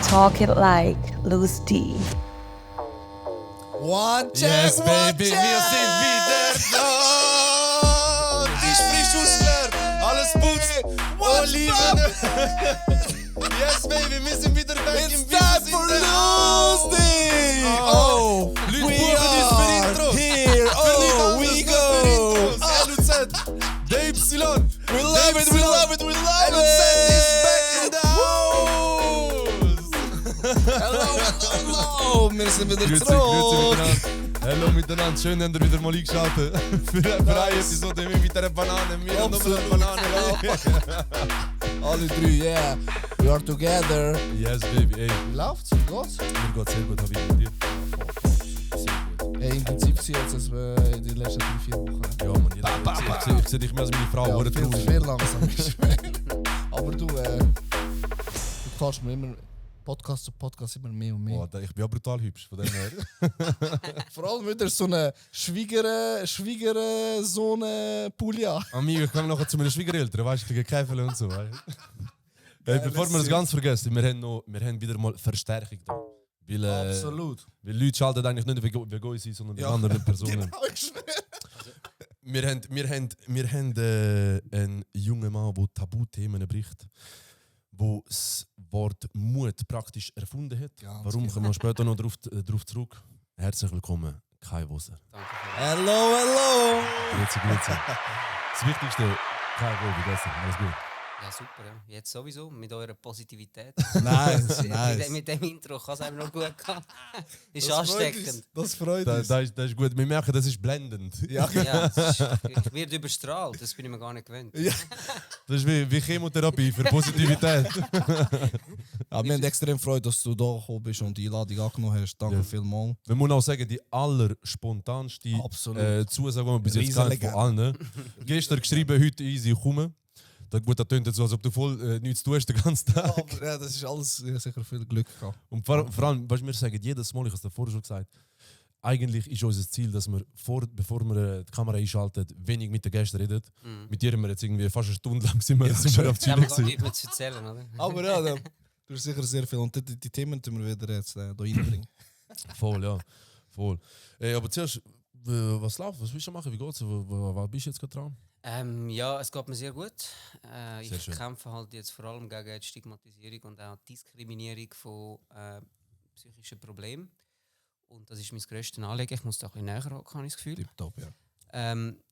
Talk it like Louis D. One check, Yes, one baby, check. wir sind wieder da. Ich sprich Ausler, alles putz, Oliven. Yes, baby, wir sind wieder back It's im time for Lustig! Oh, Leute we buchen uns für are Intros. here. Oh, we go. LUZ, der Y. We love it, we love it, we love LUZ is it. back in the house. Hello, hello, hello. Wir sind wieder Grüezi zurück. miteinander. Hallo miteinander, schön, dass ihr wieder mal eingeschaltet für eine Episode mit einer Banane. Wir haben nochmal eine Banane. Alle drei, yeah. We are together. Yes, baby, ey. Wie läuft's? Wie geht's? Mir geht's sehr gut, habe ich mit dir. Hey, intensiv jetzt als in den letzten 3-4 Wochen. Ja, man, ich sehe dich mehr als meine Frau, oder viel, traurig. viel langsam ist. Aber du kannst mir immer Podcast zu Podcast immer mehr und mehr. Oh, ich bin ja brutal hübsch, von dem her. Vor allem wieder so eine Schwiegersohn-Pulja. Amigo, ich komme nachher zu meinen Schwiegereltern, weißt du, gegen Käfele und so. Weißt? Hey, bevor wir das ganz vergessen, wir haben wieder mal Verstärkung da. Weil, Absolut. Weil Leute schalten eigentlich nicht wegen uns, sondern wegen anderen Personen. Genau, ich schwöre. Wir haben einen jungen Mann, der Tabuthemen bricht, der das Wort Mut praktisch erfunden hat. Ganz Warum, genau. kommen wir später noch darauf zurück. Herzlich willkommen, Kai Woser. Hello, hello. Grüezi. Das Wichtigste, Kai, wie geht's dir? Alles gut? Ja, super, ja. Jetzt sowieso, mit eurer Positivität. Nice, nice. Mit dem Intro kann es einem noch gut gehen. Ist Das freut ansteckend. uns. Das freut Das uns. ist gut. Wir merken, das ist blendend. Ja, Ja, ich werde überstrahlt, das bin ich mir gar nicht gewöhnt. ja. Das ist wie Chemotherapie für Positivität. Ja, wir haben extrem Freude, dass du da gekommen bist und die Einladung angenommen hast. Danke Ja. vielmals. Man muss auch sagen, die allerspontanste Absolut. Zusage, die wir bis jetzt hatten von allen. Gestern geschrieben, heute easy, kommen. Gut, das tönt jetzt so, als ob du voll nichts tust den ganzen Tag. Aber ja, das ist alles sicher viel Glück gehabt. Und vor allem, weißt, wir sagen jedes Mal, ich habe es davor schon gesagt, eigentlich ist unser Ziel, dass wir, bevor wir die Kamera einschalten, wenig mit den Gästen reden. Mit dir haben wir jetzt irgendwie fast eine Stunde lang sind wir auf Ja, Chile aber gewesen. nicht mehr zu erzählen, oder? Aber ja, du hast sicher sehr viel. Und die Themen tun wir wieder jetzt hier reinbringen. Voll, ja. Voll. Aber zuerst, was läuft? Was willst du machen? Wie geht's? Was bist du jetzt gerade dran? Ja, es geht mir sehr gut. Sehr Ich schön. kämpfe halt jetzt vor allem gegen die Stigmatisierung und auch die Diskriminierung von psychischen Problemen. Und das ist mein grösstes Anliegen. Ich muss da ein bisschen näher ran, habe ich das Gefühl. Tipptopp, ja.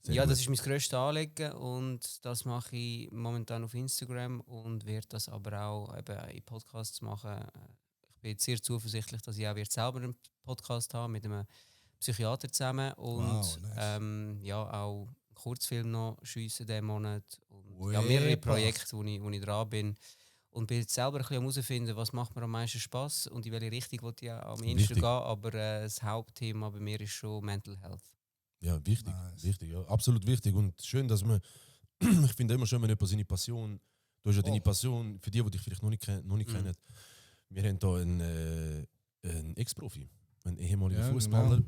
Ja, das ist mein grösstes Anliegen und das mache ich momentan auf Instagram und werde das aber auch eben in Podcasts machen. Ich bin jetzt sehr zuversichtlich, dass ich auch selber einen Podcast habe mit einem Psychiater zusammen und Wow, nice. ja, auch einen Kurzfilm noch schiessen diesen Monat und Ui, ja, mehrere Bach. Projekte, wo ich dran bin. Und bin jetzt selber ein bisschen herausfinden, was macht mir am meisten Spass und in welche Richtung will ich am ehesten Wichtig. gehen. Aber das Hauptthema bei mir ist schon Mental Health. Ja, wichtig. Nice. Wichtig, ja. Absolut wichtig. Und schön, dass man. Ich finde immer schön, wenn jemand seine Passion. Du hast ja deine Passion, für die dich vielleicht noch nicht kennen. Wir haben hier einen Ex-Profi, einen ehemaligen Ja, Fußballer.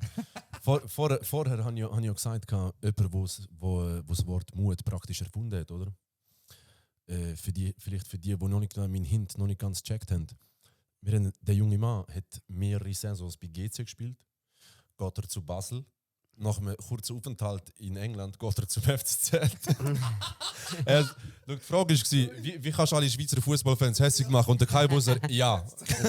Vorher habe ich ja gesagt, jemand, der das Wort Mut praktisch erfunden hat, oder? Vielleicht für die noch nicht meinen Hint noch nicht ganz gecheckt haben. Der junge Mann hat mehrere Saisons bei GC gespielt, geht er zu Basel. Nach einem kurzen Aufenthalt in England geht er zum FCZ. Die Frage war, wie kannst du alle Schweizer Fußballfans hässlich machen? Und der Kai Woser, ja.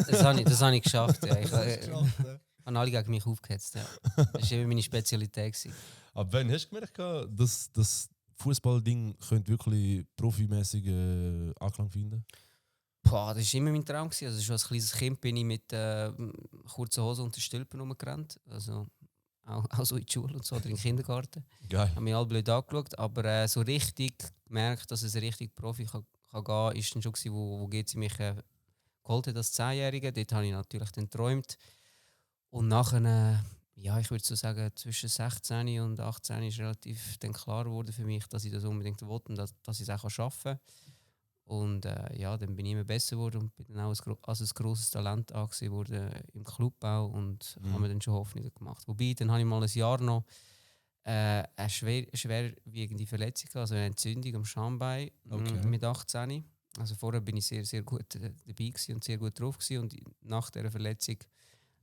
Das habe ich geschafft. Ja. Ich habe alle gegen mich aufgehetzt. Ja. Das war eben meine Spezialität. Aber wann hast du gemerkt, dass das Fußballding könnte wirklich profimäßig Anklang finden? Boah, das war immer mein Traum. Also schon als kleines Kind bin ich mit kurzen Hosen und den Stülpen rumgerannt. Also auch so in die Schule und so, oder in den Kindergarten. Geil. Ich habe mich alle blöd angeschaut, aber so richtig gemerkt, dass es richtig Profi kann gehen, ist dann schon gewesen, wo GC mich geholt hat als 10-Jährige. Dort habe ich natürlich dann geträumt. Und nachher, ja, ich würde so sagen, zwischen 16 und 18 ist relativ dann klar geworden für mich, dass ich das unbedingt wollte und dass ich es auch schaffen kann. Und ja, dann bin ich immer besser geworden und bin dann auch als ein grosses Talent angesehen worden im Club auch und habe mir dann schon Hoffnung gemacht. Wobei, dann habe ich mal ein Jahr noch eine schwerwiegende Verletzung, also eine Entzündung am Schambein Okay. mit 18. Also vorher bin ich sehr, sehr gut dabei gewesen und sehr gut drauf gewesen. Und nach dieser Verletzung,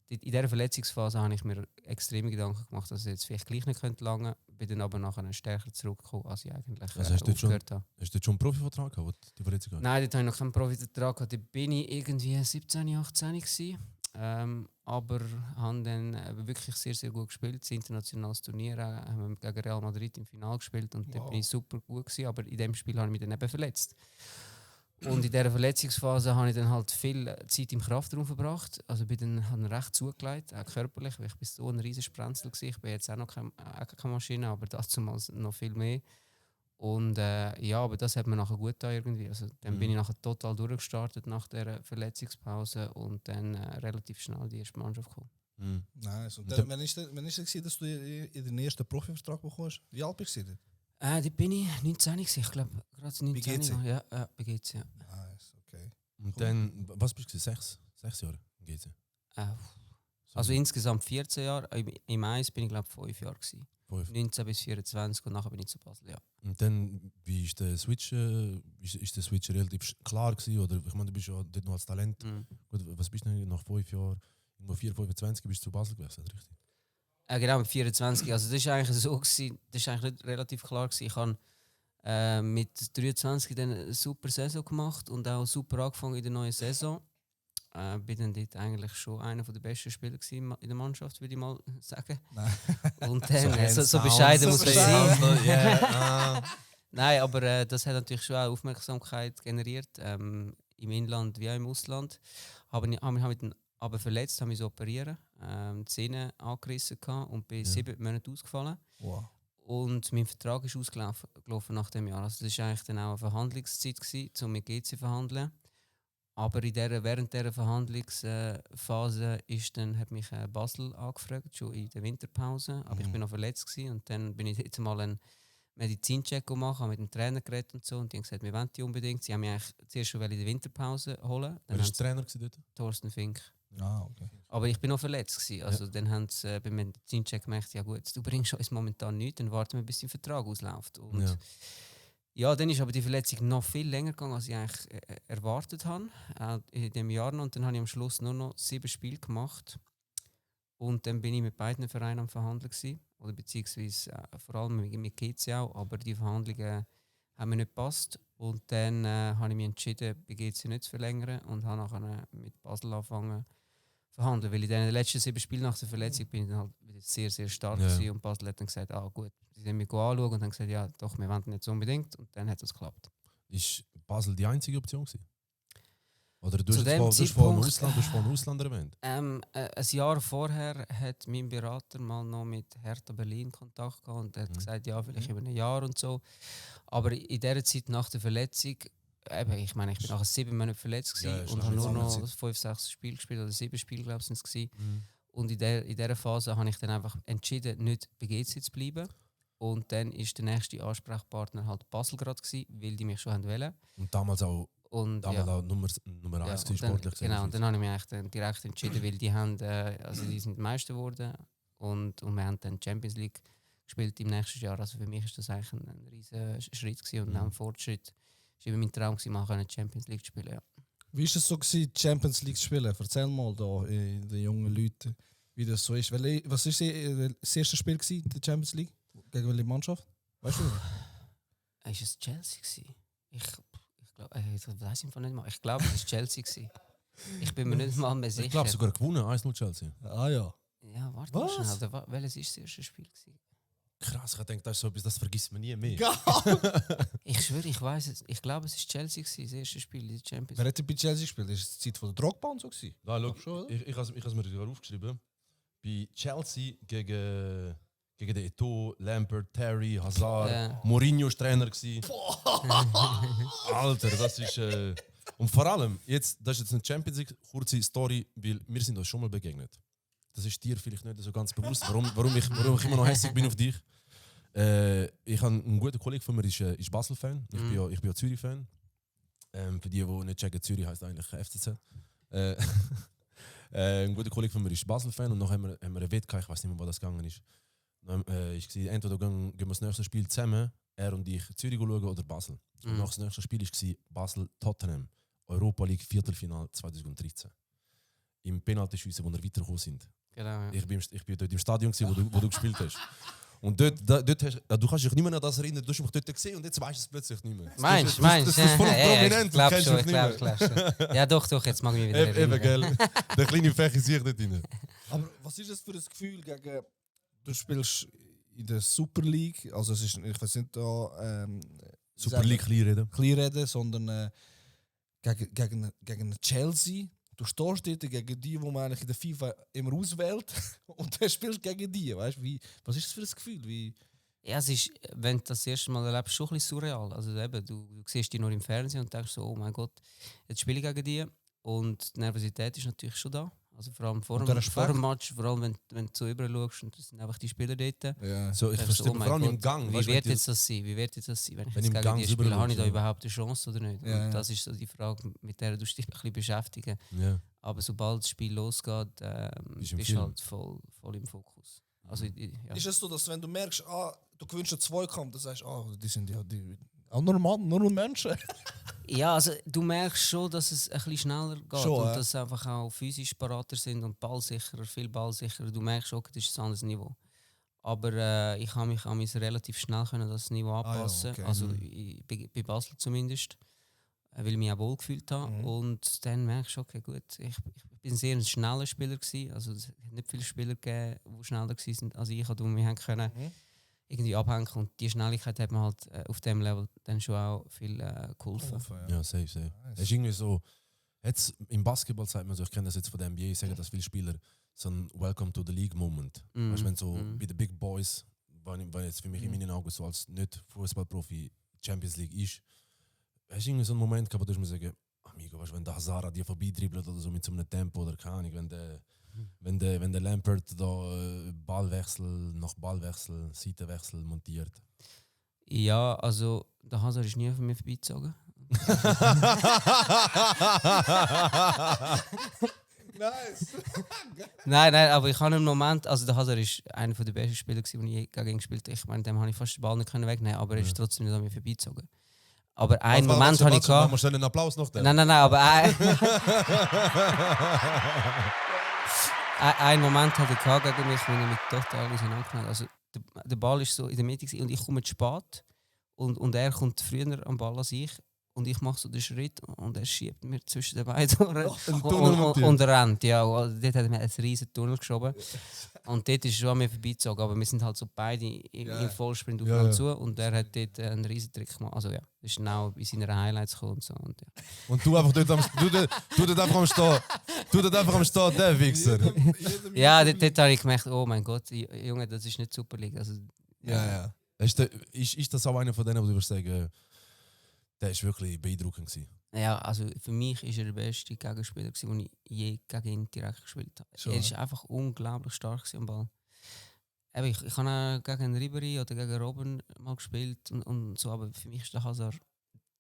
in dieser Verletzungsphase habe ich mir extreme Gedanken gemacht, dass ich jetzt vielleicht gleich nicht könnte lange, bin dann aber nachher stärker zurückgekommen, als ich eigentlich Also hast du dort aufgehört habe. Hast du dort schon einen Profivertrag gehabt, wo du die Verletzung hast? Nein, dort habe ich noch keinen Profivertrag gehabt. Dort bin ich irgendwie 17, 18 gewesen. Aber habe dann wirklich sehr, sehr gut gespielt. Das internationales Turnier haben wir gegen Real Madrid im Finale gespielt und dort bin ich super gut gewesen, aber in dem Spiel habe ich mich dann eben verletzt. Und in dieser Verletzungsphase habe ich dann halt viel Zeit im Kraftraum verbracht. Also bin dann, habe dann recht zugelegt, auch körperlich, weil ich bis so ein riesen Sprenzel war. Ich bin jetzt auch noch keine Maschine, aber dazu noch viel mehr. Und ja, aber das hat mir nachher gut getan irgendwie. Also, dann bin ich nachher total durchgestartet nach dieser Verletzungspause und dann relativ schnell in die erste Mannschaft gekommen. Mhm. Nice. Und dann, wann ist es, dass du in den ersten Profivertrag bekommst? Wie alt bist du denn? Da bin ich 19 gewesen, ich glaube, gerade 19. Bei GC? Ja, bei GC, ja. Nice, okay. Und dann, was bist du? 6 Jahre im GC? Also insgesamt 14 Jahre. Im Eis bin ich glaube 5 Jahre gewesen. 19 bis 24 und nachher bin ich zu Basel, ja. Und dann, wie ist der Switch? Ist der Switch relativ klar gewesen? Oder ich meine, du bist ja dort noch als Talent. Gut, was bist du denn nach 5 Jahren? Irgendwo 4, 25 bist du zu Basel gewechselt, richtig? Genau, mit 24. Also das war eigentlich so gewesen, das war eigentlich nicht relativ klar gewesen. Ich habe mit 23 dann eine super Saison gemacht und auch super angefangen in der neuen Saison. Bin dann dort eigentlich schon einer der besten Spieler in der Mannschaft, würde ich mal sagen. Und dann, so bescheiden muss man sein. Nein, aber das hat natürlich schon auch Aufmerksamkeit generiert, im Inland wie auch im Ausland. Habe mich dann aber verletzt, habe mich so operieren, die Sehne angerissen und bin 7 Monate ausgefallen. Wow. Und mein Vertrag ist ausgelaufen nach dem Jahr. Also das war eigentlich dann auch eine Verhandlungszeit gewesen, um mit GC zu verhandeln. Aber während dieser Verhandlungsphase hat mich Basel angefragt, schon in der Winterpause. Aber ich bin noch verletzt gewesen. Und dann bin ich jetzt mal einen Medizincheck gemacht, habe mit dem Trainer geredet und so. Und die haben gesagt, wir wollen die unbedingt. Sie haben mich eigentlich zuerst schon in der Winterpause holen. Wer war der Trainer dort? Thorsten Fink. Okay. Aber ich bin noch verletzt gewesen. Also dann haben sie beim Medizincheck gemerkt, ja gut, du bringst uns momentan nichts, dann warten wir, bis dein Vertrag ausläuft. Und ja, dann ist aber die Verletzung noch viel länger gegangen, als ich eigentlich erwartet habe, in diesem Jahr noch. Und dann habe ich am Schluss nur noch 7 Spiele gemacht. Und dann bin ich mit beiden Vereinen am Verhandeln gewesen, oder beziehungsweise vor allem mit GC auch, aber die Verhandlungen haben mir nicht gepasst. Und dann habe ich mich entschieden, bei GC nicht zu verlängern und habe nachher mit Basel angefangen zu verhandeln. Weil in den letzten 7 Spielen nach der Verletzung bin ich dann halt wieder sehr, sehr stark gewesen. Und Basel hat dann gesagt, gut, sie haben mich anschauen und dann gesagt, ja doch, wir wollen nicht so unbedingt. Und dann hat es geklappt. Ist Basel die einzige Option gewesen? Oder du Zu dem hast vorhin Ausland erwähnt? Ein Jahr vorher hat mein Berater mal noch mit Hertha Berlin Kontakt gehabt und hat gesagt, ja, vielleicht über ein Jahr und so. Aber in dieser Zeit nach der Verletzung, ich meine, ich bin nachher 7 Monate verletzt und habe nur noch 5, 6 Spiele gespielt, oder 7 Spiele, glaube ich, sind es. Und in dieser Phase habe ich dann einfach entschieden, nicht bei GC zu bleiben. Und dann war der nächste Ansprechpartner halt Basel gerade, weil die mich schon wollten. Und damals auch auch Nummer 1 sportlich. Genau, und dann habe ich mich eigentlich dann direkt entschieden, weil die haben, die sind Meister geworden und wir haben dann Champions League gespielt im nächsten Jahr. Also für mich ist das eigentlich ein riesen Schritt gewesen und ein Fortschritt. Es war mein Traum, mal Champions League zu spielen. Ja. Wie war es so, Champions League zu spielen? Erzähl mal da den jungen Leuten, wie das so ist. Was war das erste Spiel in der Champions League? Gegen welche Mannschaft? Weißt du? Ist es Chelsea gewesen? Ich weiß nicht mal. Ich glaube, es war Chelsea gewesen. Ich bin mir nicht mal mehr sicher. Ich glaube sogar gewonnen, 1-0 Chelsea. Ah ja. Ja, warte mal schnell. Welches war das erste Spiel gewesen? Krass, ich denke, das ist so etwas, das vergisst man nie mehr. Ich schwöre, ich weiß es. Ich glaube, es war Chelsea gewesen, das erste Spiel in der Champions League. Wer hat bei Chelsea gespielt? Ist es die Zeit von der Drogba und so gewesen? Ja, schau, ich habe es mir sogar aufgeschrieben. Bei Chelsea gegen den Eto'o, Lampard, Terry, Hazard, Mourinho war Trainer. Alter, das ist... Und vor allem, das ist jetzt eine Champions League, kurze Story, weil wir sind uns schon mal begegnet. Das ist dir vielleicht nicht so ganz bewusst, warum ich immer noch hässlich bin auf dich. Ich habe einen guten Kollegen von mir, ist Basel-Fan. Ich bin ja Zürich-Fan. Für die nicht checken, Zürich heisst eigentlich FCZ. Ein guter Kollege von mir ist Basel-Fan und noch haben wir einen Wett gehabt, ich weiß nicht mehr, wo das gegangen ist. Ich war entweder gehen wir das nächste Spiel zusammen, er und ich Zürich schauen oder Basel. Und nach das nächste Spiel war Basel-Tottenham, Europa League Viertelfinale 2013. Im Penaltyschiessen, wo wir weitergekommen sind. Genau, ja. Ich bin dort im Stadion, wo du gespielt hast. Und dort hast, du kannst dich nicht mehr an das erinnern, du hast mich dort gesehen und jetzt weißt du es plötzlich nicht mehr. Meinst du? Das ist voll prominent, Ich glaube kennst du schon, mich ich nicht glaube mehr. schon. Ja doch, jetzt mag ich mich wieder Eben, erinnern. gell? Der kleine Fächer sehe ich dort rein. Aber was ist das für ein Gefühl gegen... Du spielst in der Super League, also es ist, ich weiß nicht da... Super League klein reden. klein reden, sondern gegen Chelsea. Du stehst dort gegen die man eigentlich in der FIFA immer auswählt und dann spielst du gegen die. Weißt, was ist das für ein Gefühl? Wie, Ja, es ist, wenn du das erste Mal erlebst, schon ein bisschen surreal. Also eben, du siehst die nur im Fernsehen und denkst so, oh mein Gott, jetzt spiele ich gegen die. Und die Nervosität ist natürlich schon da. Also vor allem vor dem Match, vor allem wenn du so rüber schaust und das sind einfach die Spieler dort. ja. So, ich denkst verstehe du, vor allem im Gang. Wie weißt, wird wenn jetzt das sein? Wie wird jetzt das sein? Wenn ich Wenn jetzt im gegen Gang die spiele, rüber habe ich da schaust, ja. überhaupt eine Chance oder nicht? Ja, Und ja. das ist so die Frage, mit der du dich ein bisschen beschäftigen. Ja. Aber sobald das Spiel losgeht, Bist im bist Film. du halt voll im Fokus. Also, ja. Ist es so, dass wenn du merkst, du gewinnst einen Zweikampf, dann sagst du, die sind ja auch nur Menschen. Ja, also du merkst schon, dass es ein bisschen schneller geht Schon, und ja. dass sie einfach auch physisch barater sind und ballsicherer, viel ballsicherer. Du merkst schon, das ist ein anderes Niveau. Aber ich habe mich relativ schnell können das Niveau anpassen. okay. Also bei Basel zumindest, weil ich mich auch wohl gefühlt habe. Und dann merkst du, okay, gut, ich bin sehr ein schneller Spieler gewesen. Also es hat nicht viele Spieler gegeben, die schneller waren als ich, oder wir haben können irgendwie abhängen. Und die Schnelligkeit hat mir halt auf dem Level dann schon auch viel geholfen. Ja, safe. Es ist irgendwie so, jetzt im Basketball sagt man so, ich kenne das jetzt von der NBA, ich sage das viele Spieler, so ein Welcome to the League Moment. Weißt du, wenn so bei den Big Boys, weil jetzt für mich in meinen Augen so als nicht Fußballprofi Champions League ist, hast du irgendwie so einen Moment gehabt, wo du mir sagen, amigo, weißt du, wenn der Hazard an dir vorbeidribbelt oder so mit so einem Tempo oder keine Ahnung, wenn der Lampert da Ballwechsel nach Ballwechsel, Seitenwechsel montiert. Ja, also der Hazard ist nie von mir vorbeigezogen. Nice! Nein, aber ich habe einen Moment, also der Hazard ist einer der besten Spieler, die ich je gegen ihn gespielt habe. Ich meine, dem habe ich fast den Ball nicht wegnehmen, aber er ist trotzdem nicht an mir vorbeigezogen. Aber einen Moment habe ich Machen gehabt. wir schnell einen Applaus noch da. Nein, aber einen Moment hatte ich gehabt gegen mich, wo ich mich total auseinandergenommen habe. Also der Ball ist so in der Mitte und ich komme zu spät und er kommt früher am Ball als ich. Und ich mache so den Schritt und er schiebt mir zwischen den beiden durch und rennt. Ja, und dort hat er mir einen riesen Tunnel geschoben. Und dort ist es schon an mir vorbeigezogen. Aber wir sind halt so beide im Vollsprint aufeinander zu. Und er hat dort einen riesen Trick gemacht. Also ja, das ist genau bei seinen Highlights gekommen. Und, so. Und, ja. Und du einfach dort einfach am Stehen, der Wichser. Ja, dort habe ich gemerkt, oh mein Gott, Junge, das ist nicht Super League. Also, Ja. Ist das auch einer von denen, wo du würdest sagen, der war wirklich beeindruckend gewesen? Ja, also für mich war er der beste Gegenspieler, den ich je gegen ihn direkt gespielt habe. Schon, Er war einfach unglaublich stark am Ball. Eben, ich habe auch gegen Ribéry oder gegen Robben mal gespielt und so, aber für mich ist der Hazard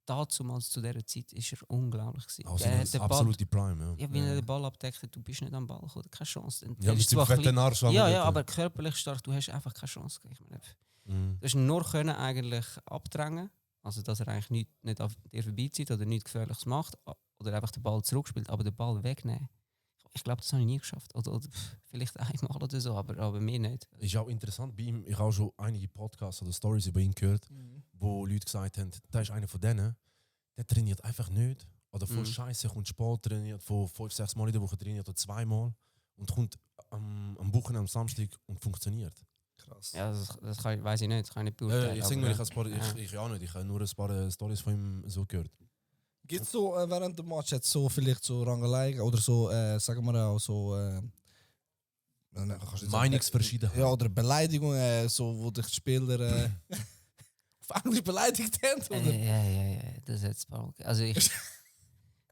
damals zu dieser Zeit ist er unglaublich gewesen. Also Der das hat den absolute Prime, ja. Ja, wenn er den Ball abdeckt, du bist nicht am Ball gekommen, keine Chance. Dann Ja, ist mit zwar dem ein fetten Arsch. ja, aber körperlich stark, du hast einfach keine Chance. Ich meine, Mhm. du hast ihn nur können eigentlich abdrängen, also dass er eigentlich nicht auf dir vorbeizieht oder nichts Gefährliches macht oder einfach den Ball zurückspielt, aber den Ball wegnehmen. Ich glaube, das habe ich nie geschafft. Oder vielleicht einmal oder so, aber mir nicht. Ist auch interessant bei ihm, ich habe auch schon einige Podcasts oder Stories über ihn gehört, wo Leute gesagt haben, da ist einer von denen, der trainiert einfach nicht. Oder voll scheiße, kommt Sport, trainiert von 5-6 Mal in der Woche, trainiert oder 2 Mal und kommt am Wochenende, am Samstag und funktioniert. Krass. Ja, das weiß ich nicht, das kann ich nicht beurteilen. Ich aber, ich auch nicht, ich habe nur ein paar Stories von ihm so gehört. Gibt es so während dem Match jetzt so vielleicht so Rangeleien oder so, sagen wir auch so Meinungsverschiedenheit. Ja, oder Beleidigungen, so, wo dich die Spieler auf Englisch beleidigt haben? Oder? Ja, das hat es paar. Also ich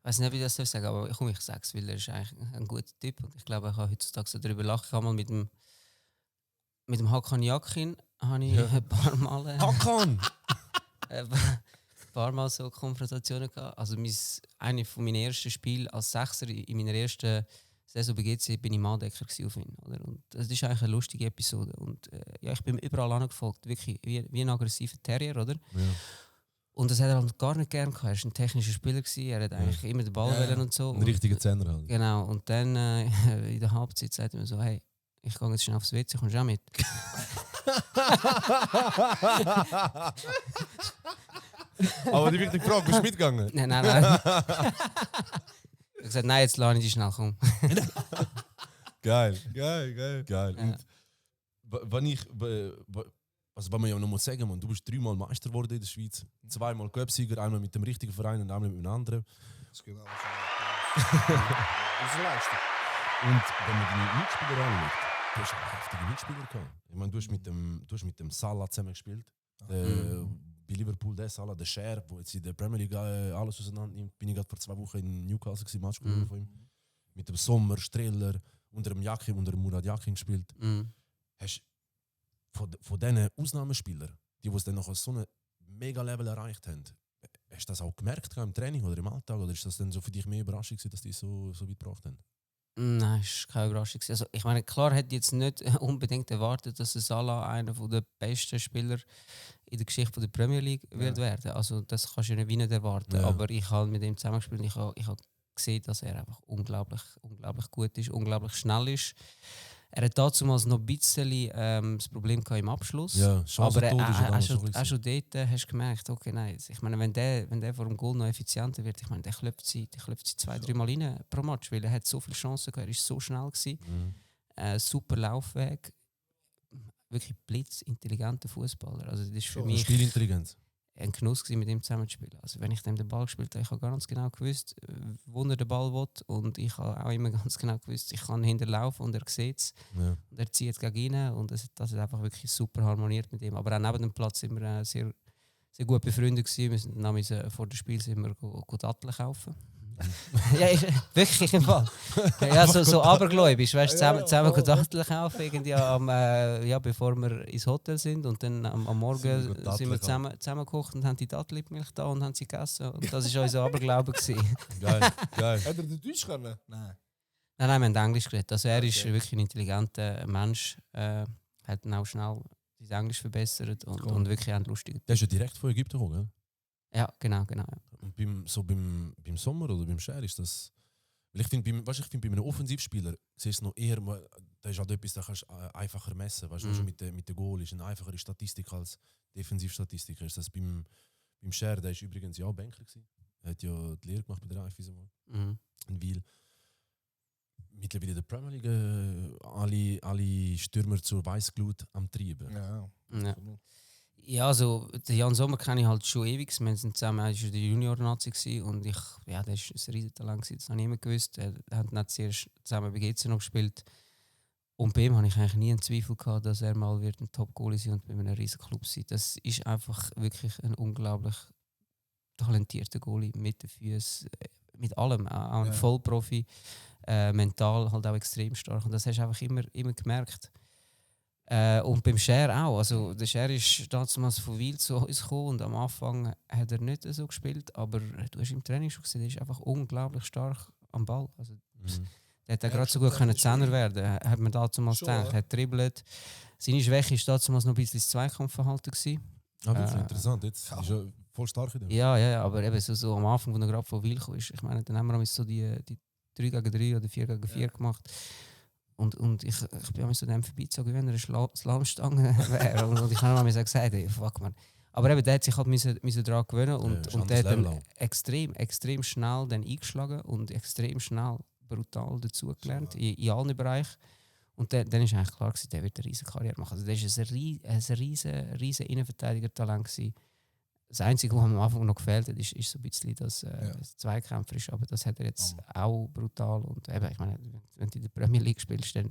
weiß nicht, wie ich das soll sagen, aber ich sage es, weil er ist eigentlich ein guter Typ und ich glaube, ich kann heutzutage so darüber lachen. Ich habe mal mit dem Hakan Yakin habe ich ein paar Mal Hakan! ein paar Mal so Konfrontationen gehabt. Also eine von meinen ersten Spielen als Sechser in meiner ersten Saison bei GC bin ich Manndecker auf ihn. Oder? Und das ist eigentlich eine lustige Episode. Und ja, ich bin ihm überall angefolgt, wirklich wie ein aggressiver Terrier, oder? Ja. Und das hat er halt gar nicht gern gehabt. Er war ein technischer Spieler, er hat eigentlich immer den Ball wollen und so. Ein richtiger Zehner halt. Genau, und dann in der Halbzeit sagt er mir so, hey, ich gehe jetzt schnell aufs WC, kommst du auch mit? Aber die wichtige Frage, bist du mitgegangen? Nein. Ich habe gesagt, nein, jetzt lade ich dich schnell, komm. Geil. Geil. Geil. Ja. Und was man ja noch muss sagen, man, du bist 3-mal Meister geworden in der Schweiz, 2-mal Cup-Sieger, einmal mit dem richtigen Verein und einmal mit einem anderen. Das ist genau unsere Leistung. Und wenn man deine Mitspieler anschaut, du hast auch heftige Mitspieler gehabt. Ich meine, du hast mit dem Salah zusammen gespielt. Bei Liverpool der Salah, der Cher, der jetzt in der Premier League alles auseinander nimmt. Bin ich gerade vor 2 Wochen in Newcastle gewesen, Match von ihm. Mit dem Sommer, Streller, unter dem Yakin, unter dem Murat Yakin gespielt. Hast von diesen Ausnahmespielern, die es dann noch auf so einem Mega-Level erreicht haben, hast du das auch gemerkt im Training oder im Alltag? Oder ist das dann so für dich mehr Überraschung gewesen, dass die so weit gebracht haben? Nein, es war keine Überraschung. Also, ich meine, klar hätte ich jetzt nicht unbedingt erwartet, dass Salah einer der besten Spieler in der Geschichte der Premier League wird werden. Also das kannst du ja nicht erwarten. Ja. Aber ich habe mit ihm zusammengespielt und ich habe gesehen, dass er einfach unglaublich gut ist, unglaublich schnell ist. Er hat damals noch ein bisschen das Problem gehabt im Abschluss. Ja, aber auch schon dort hast du gemerkt, okay, nein. Ich meine, wenn der vor dem Goal noch effizienter wird, ich meine, der klopft sie 2-3 Mal rein pro Match, weil er hat so viele Chancen gehabt, er war so schnell gewesen. Super Laufweg, wirklich blitzintelligenter Fußballer. Also das ist für mich Spielintelligenz. ein Genuss gewesen, mit ihm zusammenzuspielen. Also wenn ich dem den Ball gespielt habe, ich habe ganz genau gewusst, wo er den Ball will, und ich habe auch immer ganz genau gewusst, ich kann hinterlaufen und er sieht es. Ja. Und er zieht gegen ihn und das hat einfach wirklich super harmoniert mit ihm. Aber auch neben dem Platz sind wir sehr, sehr gut befreundet gewesen. Wir sind vor dem Spiel sind wir Datteln kaufen. Ja, wirklich im Fall. Ja, so abergläubisch, weißt du, zusammen Datteln kaufen, irgendwie bevor wir ins Hotel sind, und dann am Morgen sind wir zusammengekocht und haben die Dattelmilch da und haben sie gegessen. Und das war unser Aberglaube gewesen. Geil. Hat er den Deutsch können? Nein. Nein, wir haben Englisch geredet. Also er ist wirklich ein intelligenter Mensch, hat dann auch schnell sein Englisch verbessert und wirklich auch lustig. Der ist ja direkt von Ägypten gekommen, gell? Ja, genau. Ja. Und beim Sommer oder beim Cher ist das. Weil ich finde, bei einem Offensivspieler siehst du noch eher, da ist halt etwas, da kannst du einfacher messen. Weißt du, mit dem Goal ist eine einfachere Statistik als Defensivstatistik. Ist das beim Cher, der ist übrigens ja auch Banker gewesen. Er hat ja die Lehre gemacht bei der Raiffeisen in Wiel. Mittlerweile in der Premier League alle Stürmer zur Weißglut am Treiben. Ja. Ja, also den Jan Sommer kenne ich halt schon ewig. Wir sind zusammen, er war der Junior-Nazi und der war ein Riesentalent, das habe ich immer gewusst. Er hat nicht zuerst zusammen bei GC noch gespielt. Und bei ihm habe ich eigentlich nie einen Zweifel gehabt, dass er mal wird ein Top-Goalie sein und bei einem riesen Club sein. Das ist einfach wirklich ein unglaublich talentierter Goalie mit den Füßen, mit allem. Auch ein Vollprofi, mental halt auch extrem stark. Und das hast du einfach immer gemerkt. Und beim Cher auch. Also, der Cher ist damals von Wiel zu uns gekommen und am Anfang hat er nicht so gespielt, aber du hast im Training schon gesehen, er ist einfach unglaublich stark am Ball. Also, der hätte gerade so gut können Zehner werden, hat man damals gedacht. Er hat dribbelt. Seine Schwäche war damals noch ein bisschen das Zweikampfverhalten gewesen. Ah, das ist interessant. Jetzt ist er voll stark in dem. Ja, aber eben so am Anfang, als er gerade von Wiel kam, ich meine, dann haben wir so die 3 gegen 3 oder 4 gegen 4 gemacht. Und ich bin auch so dem vorbeizogen, wenn er eine Slalomstange wäre. Und ich habe mir gesagt, hey, fuck man. Aber eben, der hat sich halt müssen daran gewöhnen und der hat dann extrem schnell dann eingeschlagen und extrem schnell brutal dazugelernt in allen Bereichen. Und dann ist eigentlich klar gewesen, der wird eine riesige Karriere machen. Also der war ein riesen Innenverteidiger-Talent gewesen. Das Einzige, was am Anfang noch gefehlt hat, ist so ein bisschen das Zweikämpfer ist, aber das hat er jetzt auch brutal. Und eben, ich meine, wenn du in der Premier League spielst, dann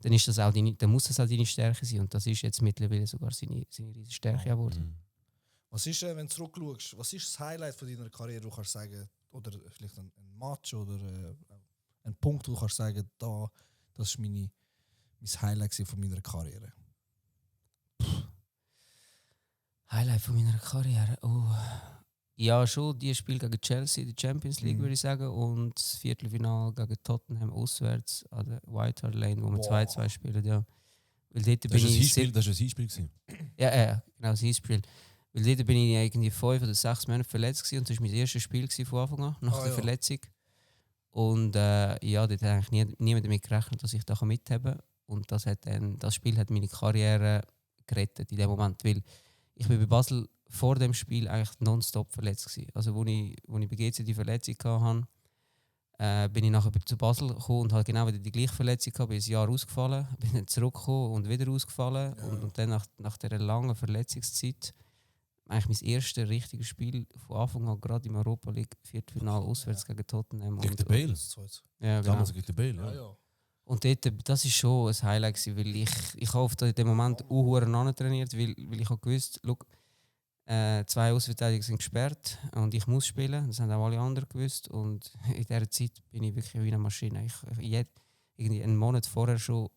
ist das auch dann muss das auch deine Stärke sein. Und das ist jetzt mittlerweile sogar seine riesige Stärke geworden. Was ist, wenn du zurückschaust, was ist das Highlight von deiner Karriere, wo du kannst sagen, oder vielleicht ein Match oder ein Punkt, wo du kannst sagen, das war mein Highlight von meiner Karriere? Highlight von meiner Karriere? Oh. Ja, schon die Spiel gegen Chelsea in der Champions League, würde ich sagen. Und das Viertelfinale gegen Tottenham auswärts an der White Hart Lane, wo wir 2-2 spielen. Ja. Weil dort Das bin ist ein ich Hinspiel, das ist ein Hinspiel gewesen. ja, genau, das Hinspiel. Weil dort bin ich irgendwie 5 oder 6 Monate verletzt gewesen, und das war mein erstes Spiel von Anfang an, nach der ja. Verletzung. Und ja, dort hat eigentlich niemand damit gerechnet, dass ich da mithaben kann. Und das Spiel hat meine Karriere gerettet in dem Moment, weil ich bin bei Basel vor dem Spiel eigentlich nonstop verletzt gewesen. Also wo ich bei GC die Verletzung hatte, bin ich nachher zu Basel gekommen und habe genau wieder die gleiche Verletzung gehabt, bin ein Jahr ausgefallen, bin dann zurückgekommen und wieder ausgefallen. Ja. Und dann nach dieser langen Verletzungszeit eigentlich mein erstes richtiges Spiel von Anfang an, gerade im Europa League Viertelfinale auswärts gegen Tottenham. Gegen den Bale. Ja, genau. Damals gegen den Bale, ja. Ja. Und dort, das war schon ein Highlight gewesen, weil ich habe in dem Moment auch trainiert, weil ich habe gewusst, look, 2 Außenverteidiger sind gesperrt und ich muss spielen. Das haben auch alle anderen gewusst. Und in dieser Zeit bin ich wirklich wie eine Maschine. Ich irgendwie einen Monat vorher schon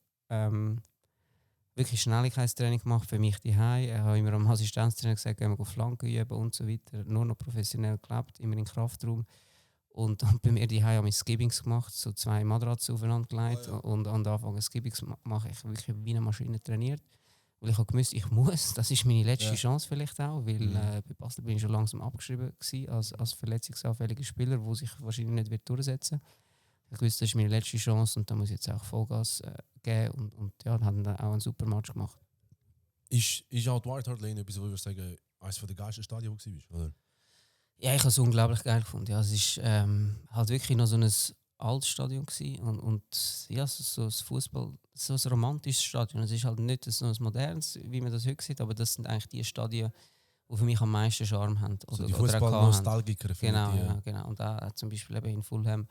wirklich Schnelligkeitstraining gemacht für mich daheim. Ich habe immer am Assistenztrainer gesagt, gehen wir Flanken üben und so weiter. Nur noch professionell gelebt, immer im Kraftraum. Und bei mir daheim habe ich Skibbings gemacht, so 2 Matratzen aufeinander gelegt. Und an Anfang Skibbings mache ich wirklich wie eine Maschine trainiert. Weil ich habe gewusst, ich muss, das ist meine letzte Chance vielleicht auch, weil bei Basel bin ich schon langsam abgeschrieben gewesen, als verletzungsanfälliger Spieler, der sich wahrscheinlich nicht wird durchsetzen wird. Ich wusste, das ist meine letzte Chance und da muss ich jetzt auch Vollgas geben und ja, haben dann auch einen super Match gemacht. Ist auch die White Hart Lane etwas, wo ich sagen, eines der geilsten Stadien, wo du warst, oder? Ja, ich habe es unglaublich geil gefunden. Ja, es war halt wirklich noch so ein altes Stadion gewesen und ja, so ein Fußball, so ein romantisches Stadion. Es ist halt nicht so ein modernes, wie man das heute sieht, aber das sind eigentlich die Stadien, die für mich am meisten Charme haben. So die auch haben. Fußball-Nostalgiker. Genau. Und da zum Beispiel eben in Fulham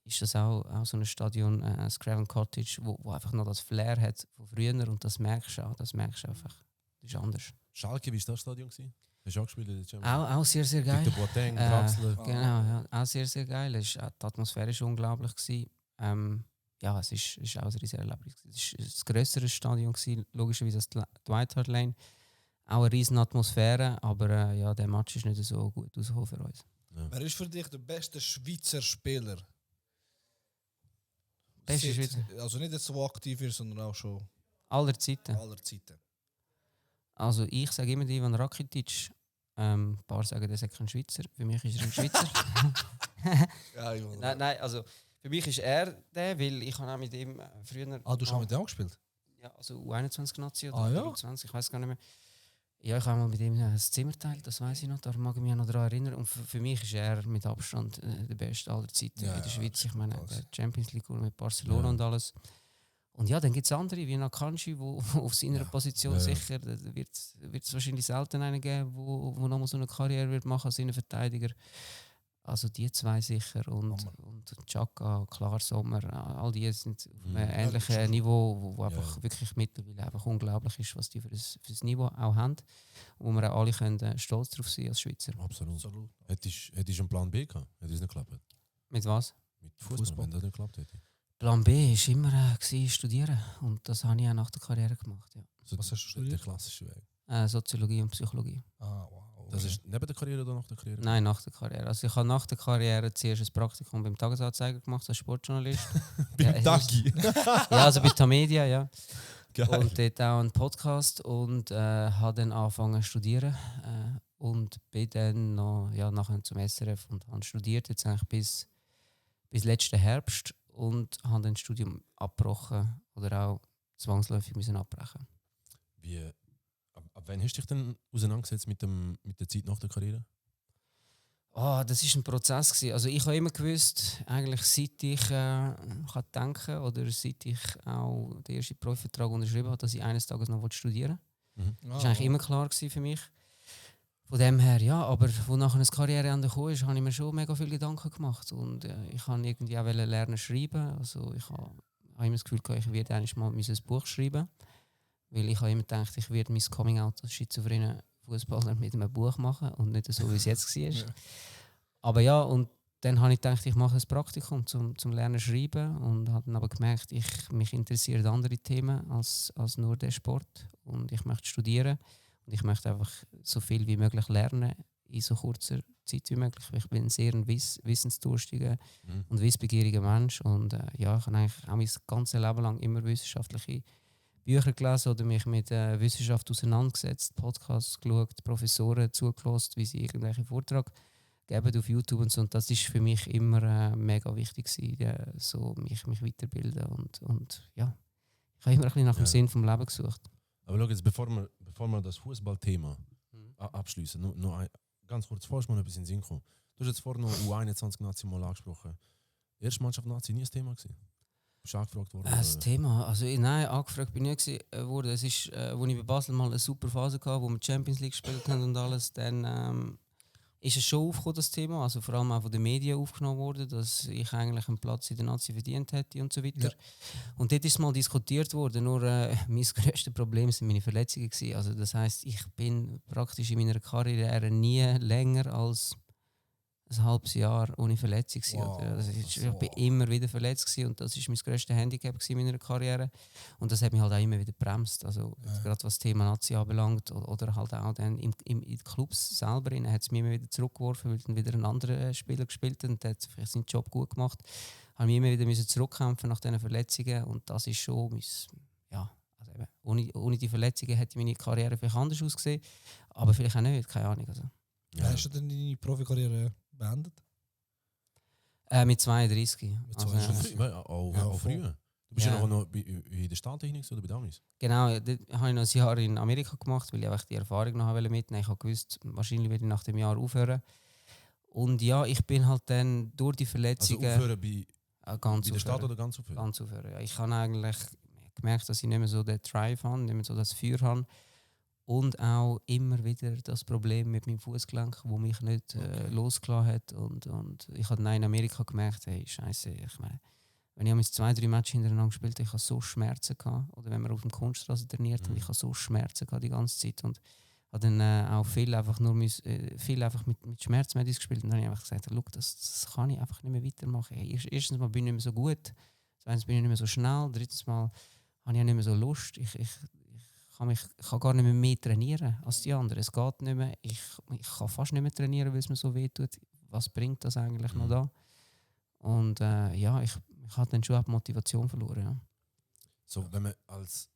ist das auch so ein Stadion, das Craven Cottage, wo einfach noch das Flair hat von früher und das merkst du auch, einfach. Das ist anders. Schalke, wie war das Stadion? Hast du auch gespielt in der Champions Auch sehr, sehr geil. Victor Boateng, Draxler. Genau, ja, auch sehr, sehr geil. Die Atmosphäre war unglaublich gewesen. Ja, es ist auch ein riesiges Erlebnis. Es war ein grösseres Stadion gewesen, logischerweise als die White Hart Lane. Auch eine riesige Atmosphäre, aber ja, der Match ist nicht so gut rausgekommen für uns. Ja. Wer ist für dich der beste Schweizer Spieler? Beste Schweizer? Also nicht jetzt so aktiv ist, sondern auch schon Aller Zeiten. aller Zeiten. Also ich sage immer Ivan Rakitic. Ein paar sagen, der ist kein Schweizer. Für mich ist er ein Schweizer. Ja, ich will. Nein, also für mich ist er der, weil ich habe auch mit ihm früher... Ah, du hast auch mit dem gespielt? Ja, also U21-Nazi oder Ah, ja? U20, ich weiß gar nicht mehr. Ja, ich habe mal mit ihm ein Zimmer geteilt, das weiß ich noch, da mag ich mich noch daran erinnern. Und für mich ist er mit Abstand der Beste aller Zeiten Ja, in der Schweiz. Ich meine, krass. der Champions League mit Barcelona und alles. Und ja, dann gibt es andere, wie Akanji, wo auf seiner Position sicher, da wird es wahrscheinlich selten einen geben, wo nochmal so eine Karriere wird machen als Innenverteidiger. Also die 2 sicher und Xhaka, klar, Sommer, all die sind auf einem ähnlichen Niveau, wo einfach wirklich mittlerweile einfach unglaublich ist, was die für das Niveau auch haben, wo wir auch alle können stolz drauf sein als Schweizer. Absolut. Hättest du einen Plan B gehabt? Hätte es nicht geklappt? Mit was? Mit Fußball, wenn das nicht geklappt hätte. Plan B war immer studieren und das habe ich auch nach der Karriere gemacht. Ja. So Was hast du studiert? Der klassische Weg. Soziologie und Psychologie. Ah, wow. Das ist neben der Karriere oder nach der Karriere? Nein, nach der Karriere. Also ich habe nach der Karriere zuerst ein Praktikum beim Tagesanzeiger gemacht als Sportjournalist. Beim Tagi. Ja, also bei Tamedia, ja. Geil. Und dort auch einen Podcast und habe dann angefangen zu studieren und bin dann noch nachher zum SRF und habe studiert jetzt eigentlich bis letzten Herbst und habe dann das Studium abgebrochen oder auch zwangsläufig müssen abbrechen. Wie, ab wann hast du dich denn auseinandergesetzt mit der Zeit nach der Karriere? Das war ein Prozess gewesen. Also ich habe immer gewusst, eigentlich seit ich kann denken oder seit ich auch den ersten Profivertrag unterschrieben habe, dass ich eines Tages noch studieren wollte. Das war eigentlich immer klar gewesen für mich. Von dem her, ja, aber wo nachher ein Karriereende kam, habe ich mir schon mega viele Gedanken gemacht. Und ich wollte irgendwie auch lernen schreiben. Also ich habe immer das Gefühl gehabt, ich werde eigentlich mal ein Buch schreiben. Weil ich habe immer gedacht, ich werde mein Coming-out als schizophrener Fußballer mit einem Buch machen und nicht so, wie es jetzt war. Ja. Aber ja, und dann habe ich gedacht, ich mache ein Praktikum zum Lernen schreiben und habe dann aber gemerkt, mich interessieren andere Themen als nur der Sport und ich möchte studieren und ich möchte einfach so viel wie möglich lernen in so kurzer Zeit wie möglich. Ich bin ein sehr wissensdurstiger Mhm. und wissbegieriger Mensch und ja, ich habe eigentlich auch mein ganzes Leben lang immer wissenschaftliche Bücher gelesen oder mich mit Wissenschaft auseinandergesetzt, Podcasts geschaut, Professoren zugelassen, wie sie irgendwelche Vortrag geben auf YouTube und so. Und das ist für mich immer mega wichtig gewesen, so mich weiterbilden und ja, ich habe immer ein bisschen nach dem Ja. Sinn vom Leben gesucht. Aber schau jetzt, bevor wir das Fußballthema abschließen, noch ganz kurz, vorher mal etwas in den Sinn kommen. Du hast jetzt vorhin noch U21-Nazi mal angesprochen. Erste Mannschaft Nazi nie ein Thema gewesen? Bist du angefragt worden? Das Thema, also nein, angefragt bin ich nicht worden. Es ist, wo ich bei Basel mal eine super Phase hatte, wo wir Champions League gespielt haben und alles, dann ist es schon aufgekommen, das Thema, also vor allem auch von den Medien aufgenommen worden, dass ich eigentlich einen Platz in der Nazi verdient hätte und so weiter. Ja. Und dort ist es mal diskutiert worden, nur mein grösstes Problem sind meine Verletzungen gewesen. Also das heisst, ich bin praktisch in meiner Karriere nie länger als ein halbes Jahr ohne Verletzung gewesen, Wow, oder? Also ich wow. bin immer wieder verletzt gewesen und das ist mein grösstes Handicap gewesen in meiner Karriere und das hat mich halt auch immer wieder gebremst, also gerade was das Thema Nazi anbelangt oder halt auch dann in den Clubs selber hat es mich immer wieder zurückgeworfen, weil dann wieder ein anderer Spieler gespielt hat und der hat vielleicht seinen Job gut gemacht, habe mich immer wieder müssen zurückkämpfen nach diesen Verletzungen und das ist schon ja, also eben, ohne die Verletzungen hätte meine Karriere vielleicht anders ausgesehen, aber vielleicht auch nicht, keine Ahnung. Also. Ja. Hast du denn deine Profikarriere beendet? Mit 32. Mit Also, 32. Auch Ja, früher. voll. Du bist ja Ja. noch in den Staaten hinein oder bei Damis? Genau, dort habe ich noch ein Jahr in Amerika gemacht, weil ich einfach die Erfahrung noch mitnehmen wollte. Ich habe gewusst, wahrscheinlich werde ich nach dem Jahr aufhören. Und ja, ich bin halt dann durch die Also Verletzungen aufhören bei ganz der Stadt aufhören. oder ganz aufhören? Ganz aufhören. Ja. Ich habe eigentlich gemerkt, dass ich nicht mehr so den Drive habe, nicht mehr so das Feuer habe. Und auch immer wieder das Problem mit meinem Fußgelenk, das mich nicht losgelassen hat. Und ich habe dann in Amerika gemerkt, hey, Scheiße, ich meine, wenn ich jetzt 2-3 Matches hintereinander gespielt habe, ich habe so Schmerzen gehabt. Oder wenn wir auf der Kunststraße trainiert haben, ich habe so Schmerzen gehabt die ganze Zeit. Und habe dann auch viel einfach mit Schmerzmedis gespielt. Und dann habe ich einfach gesagt, look, das kann ich einfach nicht mehr weitermachen. Hey, erstens mal bin ich nicht mehr so gut, zweitens bin ich nicht mehr so schnell, drittens mal habe ich nicht mehr so Lust. Ich kann gar nicht mehr trainieren als die anderen. Es geht nicht mehr. Ich kann fast nicht mehr trainieren, weil es mir so weh tut. Was bringt das eigentlich noch da? Und ja, ich habe dann schon die Motivation verloren. Ja. So, wenn man als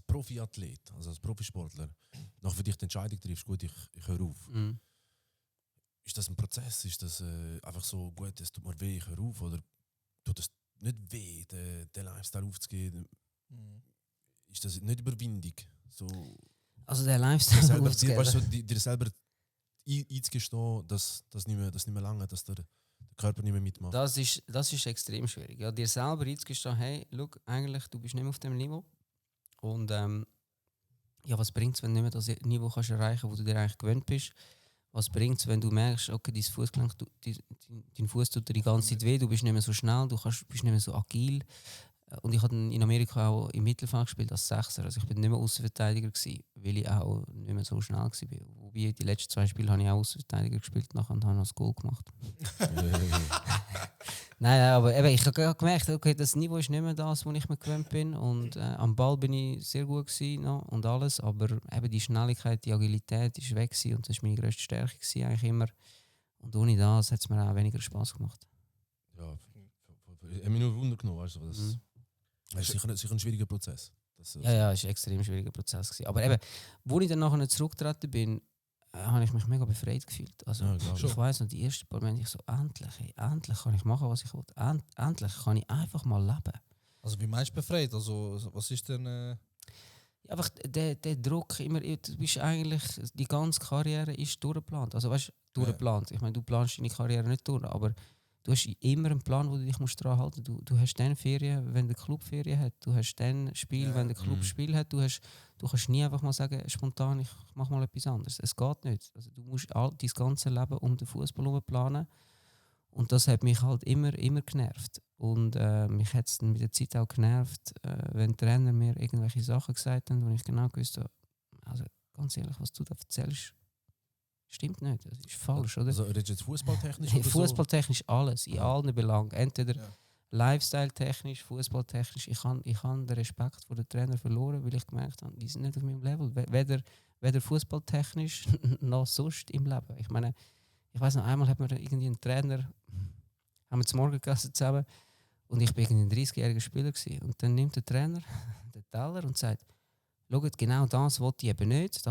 Profiathlet, also als Profisportler, noch für dich die Entscheidung triffst, gut, ich höre auf. Mhm. Ist das ein Prozess? Ist das einfach so, gut, es tut mir weh, ich höre auf? Oder tut es nicht weh, den Lifestyle aufzugeben? Ist das nicht Überwindung? So, Also der dir Lifestyle selber, aufzugeben. weißt du, dir selber einzugestehen, dass das nicht mehr lange, dass der Körper nicht mehr mitmacht. Das ist extrem schwierig. Ja, dir selber einzugestehen, hey, look, eigentlich, du bist nicht mehr auf dem Niveau. Und ja, was bringt es, wenn du nicht mehr das Niveau kannst erreichen, wo du dir eigentlich gewöhnt bist? Was bringt es, wenn du merkst, okay, dein Fußgelenk, dein Fuß tut dir die ganze Zeit weh, du bist nicht mehr so schnell, bist nicht mehr so agil. Und ich habe in Amerika auch im Mittelfeld gespielt als Sechser. Also ich bin nicht mehr Außenverteidiger gewesen, weil ich auch nicht mehr so schnell war. Wobei die letzten 2 Spiele habe ich auch Außenverteidiger gespielt, nachher habe ich noch das Goal gemacht. Nein, aber eben, ich habe gemerkt, okay, das Niveau ist nicht mehr das, wo ich mir gewöhnt bin. Und am Ball bin ich sehr gut gewesen, no, und alles. Aber eben die Schnelligkeit, die Agilität ist weg gewesen, und das war meine grösste Stärke gewesen, eigentlich immer. Und ohne das hat es mir auch weniger Spass gemacht. Ja, ich habe mich nur Wunder genommen, weißt du, das ist sicher ein schwieriger Prozess. Ja, es war ein extrem schwieriger Prozess gewesen. Aber eben, wo ich dann nachher zurückgetreten bin, habe ich mich mega befreit gefühlt. Also, Ja, glaub ich weiss noch, die ersten paar Momente, ich so, endlich kann ich machen, was ich will. Endlich kann ich einfach mal leben. Also wie meinst du befreit? Also was ist denn... Ja, einfach der Druck, immer, du bist eigentlich, die ganze Karriere ist durchgeplant. Also weißt du, durchgeplant. Ich meine, du planst deine Karriere nicht durch, aber du hast immer einen Plan, wo du dich dran halten musst. Du hast dann Ferien, wenn der Club Ferien hat. Du hast dann Spiel, wenn der Club Spiel hat. Du kannst nie einfach mal sagen, spontan, ich mache mal etwas anderes. Es geht nicht. Also, du musst dein ganzes Leben um den Fußball herum planen. Und das hat mich halt immer genervt. Und mich hat es dann mit der Zeit auch genervt, wenn Trainer mir irgendwelche Sachen gesagt haben, wo ich genau gewusst habe, also ganz ehrlich, was du da erzählst, stimmt nicht. Das ist falsch, oder? Also redest du jetzt fußballtechnisch oder Fußballtechnisch alles, in allen Belangen. Entweder Ja. Lifestyle-technisch, fußballtechnisch. Ich habe den Respekt vor den Trainer verloren, weil ich gemerkt habe, die sind nicht auf meinem Level. Weder weder fußballtechnisch noch sonst im Leben. Ich meine, ich weiß noch, einmal hat mir irgendwie ein Trainer, haben wir zum Morgen gegessen zusammen und ich war irgendwie ein 30-jähriger Spieler gewesen. Und dann nimmt der Trainer den Teller und sagt, schaut, genau das wollte ich eben nicht,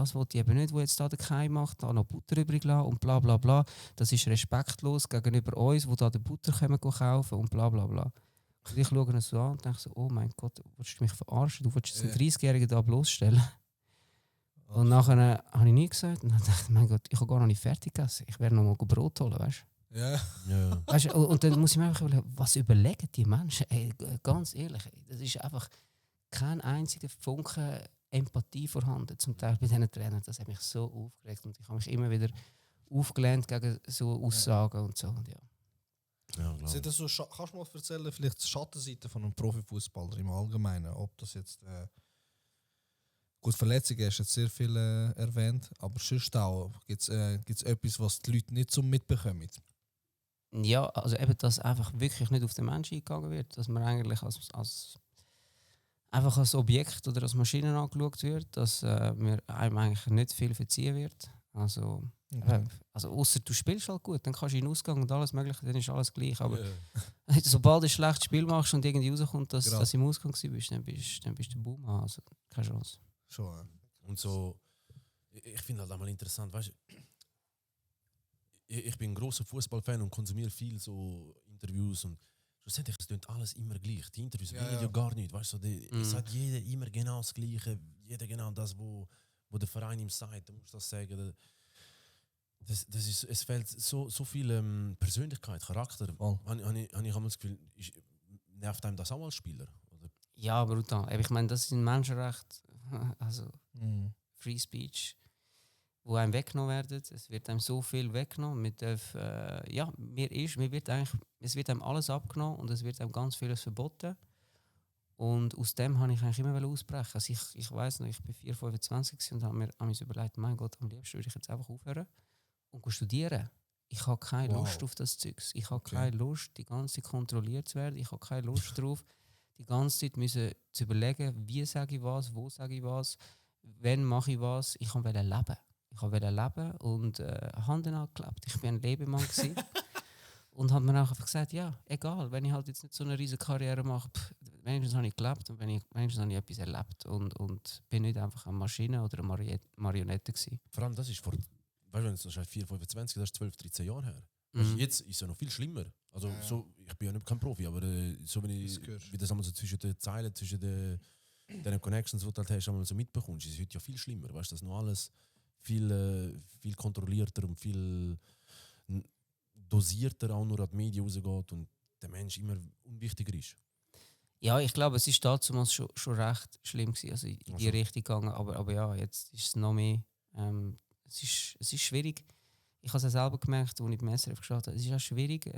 wo jetzt da der Kai macht, da noch Butter übrig lassen und bla bla bla. Das ist respektlos gegenüber uns, die da den Butter kaufen und bla bla bla. Und ich schaue ihn so an und denke so, oh mein Gott, willst du mich verarschen? Du willst jetzt einen 30-Jährigen da bloßstellen? Und nachher habe ich nichts gesagt und dann dachte ich, mein Gott, ich habe gar noch nicht fertig gegessen. Ich werde noch mal Brot holen, weißt du? Ja. Ja. Weißt du, und dann muss ich mir einfach überlegen, was überlegen die Menschen? Ey, ganz ehrlich, das ist einfach kein einziger Funken Empathie vorhanden. Zum Teil bei diesen Trainern, das hat mich so aufgeregt und ich habe mich immer wieder aufgelehnt gegen so Aussagen und so. Und ja. Ja, klar. Sind das so, kannst du mal erzählen, vielleicht die Schattenseite von einem Profifußballer im Allgemeinen? Ob das jetzt. Gut, Verletzungen hast du jetzt sehr viel erwähnt, aber sonst auch. Gibt es etwas, was die Leute nicht so mitbekommen? Ja, also eben, dass einfach wirklich nicht auf den Menschen eingegangen wird, dass man eigentlich einfach als Objekt oder als Maschine angeschaut wird, dass mir einem eigentlich nicht viel verziehen wird. Also außer du spielst halt gut, dann kannst du in den Ausgang und alles mögliche, dann ist alles gleich. Aber sobald du ein schlechtes Spiel machst und irgendwie rauskommt, dass du im Ausgang bist, dann bist du Boom. Also keine Chance. Schon. Und so, ich finde halt auch mal interessant, weißt du, ich bin ein grosser Fußballfan und konsumiere viel so Interviews und schlussendlich es klingt alles immer gleich. Die Interviews bringen ja gar nicht, weißt du, es sagt jeder immer genau das Gleiche, jeder genau das, wo der Verein ihm sagt, du musst das sagen. Es fehlt so viel Persönlichkeit, Charakter. Habe ich einmal das Gefühl, nervt einem das auch als Spieler? Oder? Ja, brutal. Ich meine, das ist ein Menschenrecht, also Free Speech, wo einem weggenommen werden. Es wird einem so viel weggenommen. Es wird einem alles abgenommen und es wird einem ganz vieles verboten. Und aus dem habe ich eigentlich immer ausbrechen. Also ich weiss noch, ich war 25 und habe mir überlegt, mein Gott, am liebsten würde ich jetzt einfach aufhören und studieren. Ich habe keine Lust auf das Zeugs. Ich habe keine Lust, die ganze Zeit kontrolliert zu werden. Ich habe keine Lust darauf, die ganze Zeit zu überlegen, wie sage ich was, wo sage ich was, wann mache ich was. Ich wollte leben. Ich wollte leben und habe dann auch gelebt. Ich war ein Lebemann und habe mir auch einfach gesagt, ja, egal, wenn ich halt jetzt nicht so eine riesige Karriere mache, wenigstens habe ich gelebt und wenigstens habe ich etwas erlebt und bin nicht einfach eine Maschine oder eine Marionette gewesen. Vor allem, das ist vor, weißt du, das ist 4, 25, das ist 12, 13 Jahre her. Mhm. Jetzt ist es ja noch viel schlimmer. Also, so, ich bin ja nicht kein Profi, aber so wie das so zwischen den Zeilen, zwischen den Connections, die du halt hast, einmal so mitbekommst, ist es heute ja viel schlimmer. Weißt du, das ist noch alles viel kontrollierter und viel dosierter auch nur an die Medien rausgeht und der Mensch immer unwichtiger ist. Ja, ich glaube, es war damals schon recht schlimm gewesen, also in die Richtung gegangen, aber ja, jetzt ist es noch mehr. Es ist schwierig. Ich habe es ja selber gemerkt, als ich beim SRF geschaut habe. Es ist auch schwierig,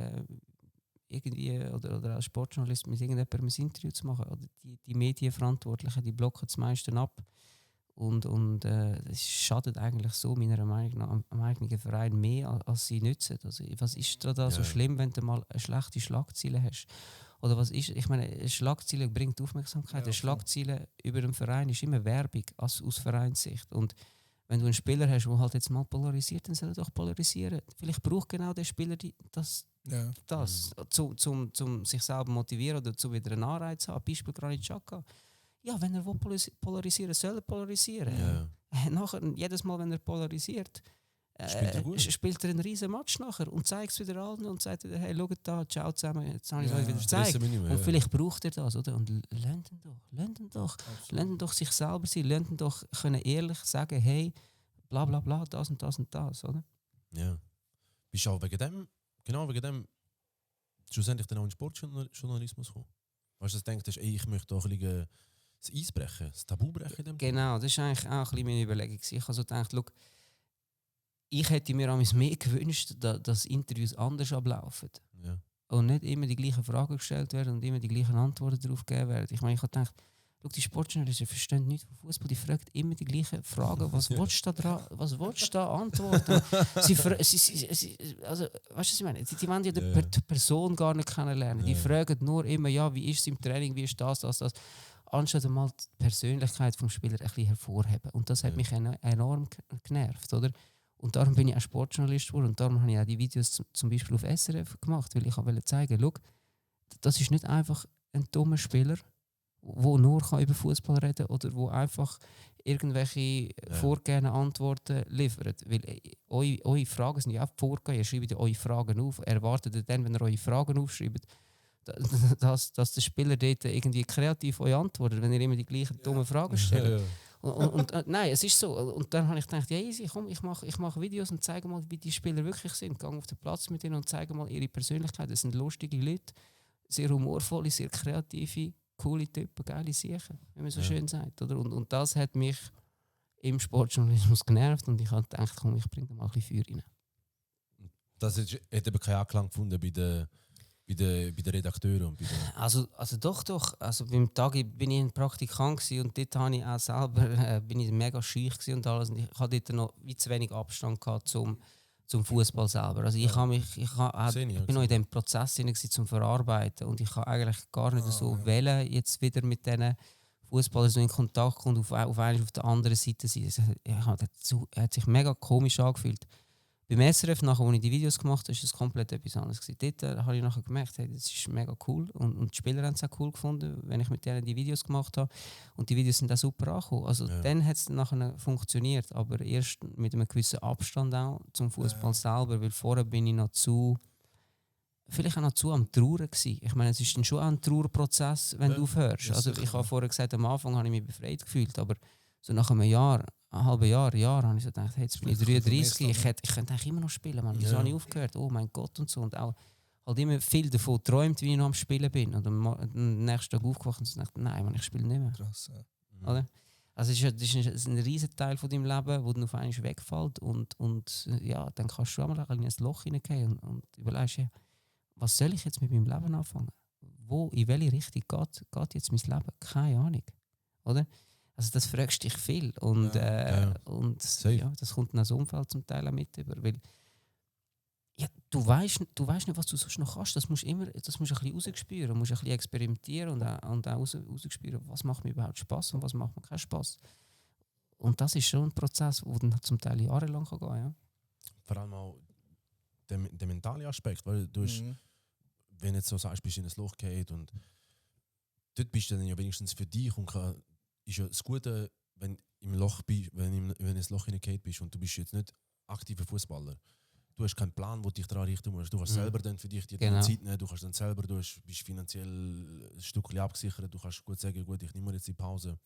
irgendwie, oder als Sportjournalist mit irgendjemandem ein Interview zu machen. Oder die Medienverantwortlichen, die blocken das meiste ab. Und es schadet eigentlich so meiner Meinung nach am eigenen Verein mehr, als sie nützen. Also, was ist da so schlimm, wenn du mal eine schlechte Schlagzeile hast? Oder was ist, ich meine, eine Schlagzeile bringt Aufmerksamkeit. Eine Schlagzeile über den Verein ist immer Werbung aus Vereinssicht. Und wenn du einen Spieler hast, der halt jetzt mal polarisiert, dann soll er doch polarisieren. Vielleicht braucht genau der Spieler das zum sich selber motivieren oder zu wieder einen Anreiz haben. Beispiel Granit Xhaka. Ja, wenn er polarisieren soll er polarisieren. Ja. Nachher, jedes Mal, wenn er polarisiert, spielt er einen riesen Match nachher und zeigt es wieder allen und sagt wieder, hey, schaut da, ciao zusammen, jetzt habe ich es euch wieder gezeigt. Und vielleicht braucht er das, oder? Und lernt ihn doch sich selber sein, lernt ihn doch können ehrlich sagen, hey, bla bla bla, das und das und das, oder? Ja. Bist du auch wegen dem, schlussendlich dann auch in den Sportjournalismus gekommen? Weißt du, dass du denkst, ey, ich möchte doch das Eis brechen, das Tabu brechen? Genau, das war eigentlich auch ein bisschen meine Überlegung. Ich habe so gedacht, schau, ich hätte mir mehr gewünscht, dass Interviews anders ablaufen. Ja. Und nicht immer die gleichen Fragen gestellt werden und immer die gleichen Antworten darauf gegeben werden. Ich meine, ich habe gedacht, schau, die Sportjournalisten verstehen nichts von Fußball, die fragen immer die gleichen Fragen. Was willst du da antworten? Also, weißt du, was ich meine? Die wollen ja die Person gar nicht kennenlernen. Die fragen nur immer, ja, wie ist es im Training, wie ist das. anstatt einmal die Persönlichkeit des Spielers ein bisschen hervorheben. Und das hat mich enorm genervt, oder? Und darum bin ich auch Sportjournalist geworden und darum habe ich auch die Videos zum Beispiel auf SRF gemacht, weil ich wollte zeigen, schau, das ist nicht einfach ein dummer Spieler, der nur über Fußball reden kann oder der einfach irgendwelche vorgegebenen Antworten liefert. Weil eure Fragen sind ja auch vorgegeben, ihr schreibt ja eure Fragen auf. Erwartet dann, wenn ihr eure Fragen aufschreibt, dass der Spieler dort irgendwie kreativ euch antwortet, wenn ihr immer die gleichen dummen Fragen stellt. Nein, es ist so. Und dann habe ich gedacht, ja easy, komm, ich mach Videos und zeige mal, wie die Spieler wirklich sind. Gehe auf den Platz mit ihnen und zeige mal ihre Persönlichkeit. Das sind lustige Leute, sehr humorvolle, sehr kreative, coole Typen, geile Sachen, wie man so schön sagt. Oder? Und das hat mich im Sportjournalismus genervt und ich habe gedacht, komm, ich bringe da mal ein bisschen Feuer rein. Das hat eben keinen Anklang gefunden bei den Redakteuren und bei den Also doch. Also beim Tagi bin ich ein Praktikant gewesen und dort habe ich auch selber bin ich mega schüch gewesen und alles. Und ich hatte dort noch wie zu wenig Abstand gehabt zum Fußball selber. Also ich bin noch in dem Prozess zum Verarbeiten und ich kann eigentlich gar nicht so wählen jetzt wieder mit diesen Fußballern so in Kontakt kommen und auf der anderen Seite sein. Er hat sich mega komisch angefühlt. Beim SRF, nachher, als ich die Videos gemacht habe, war es komplett etwas anderes. Dort habe ich nachher gemerkt, hey, das ist mega cool. Und die Spieler haben es auch cool gefunden, wenn ich mit denen die Videos gemacht habe. Und die Videos sind auch super angekommen. Also dann hat es nachher funktioniert, aber erst mit einem gewissen Abstand auch zum Fußball selber, weil vorher bin ich vielleicht auch noch zu am Trauern gewesen. Ich meine, es ist dann schon auch ein Trauerprozess, wenn du aufhörst. Also ich habe vorher gesagt, am Anfang habe ich mich befreit gefühlt, aber so nach einem halben Jahr, habe ich so gedacht, hey, jetzt bin ich 33, ich könnte eigentlich immer noch spielen, man. Wieso habe ich aufgehört? Oh mein Gott und so. Und auch halt immer viel davon geträumt, wie ich noch am Spielen bin. Und am nächsten Tag aufgewacht und so gedacht, nein, man, ich spiele nicht mehr. Krass, ja. Oder? Also das ist ein riesen Teil von deinem Leben, wo dann auf einmal wegfällt und ja, dann kannst du auch mal in ein Loch hineingehen und überlegst, ja, was soll ich jetzt mit meinem Leben anfangen? In welche Richtung geht jetzt mein Leben? Keine Ahnung. Oder? Also das fragst dich viel und das kommt in das Umfeld zum Teil auch mit über, weil ja, du weißt nicht, was du sonst noch kannst. Das musst du ein bisschen rausspüren, musst ein bisschen experimentieren und auch rausspüren, was macht mir überhaupt Spaß und was macht mir keinen Spaß. Und das ist schon ein Prozess, der dann zum Teil jahrelang gehen kann. Ja. vor allem auch der mentale Aspekt, weil du hast, wenn du jetzt so sagst, bist du in ein Loch gefallen und dort bist du dann ja wenigstens für dich und ist ja das Gute, wenn im Loch bist, wenn ins Loch hineingefallen bist und du bist jetzt nicht aktiver Fußballer. Du hast keinen Plan, wo du dich daran richten musst. Du kannst selber dann für dich die Zeit nehmen, du kannst dann selber, bist finanziell ein Stückchen abgesichert, du kannst gut sagen, gut, ich nehme jetzt die Pause.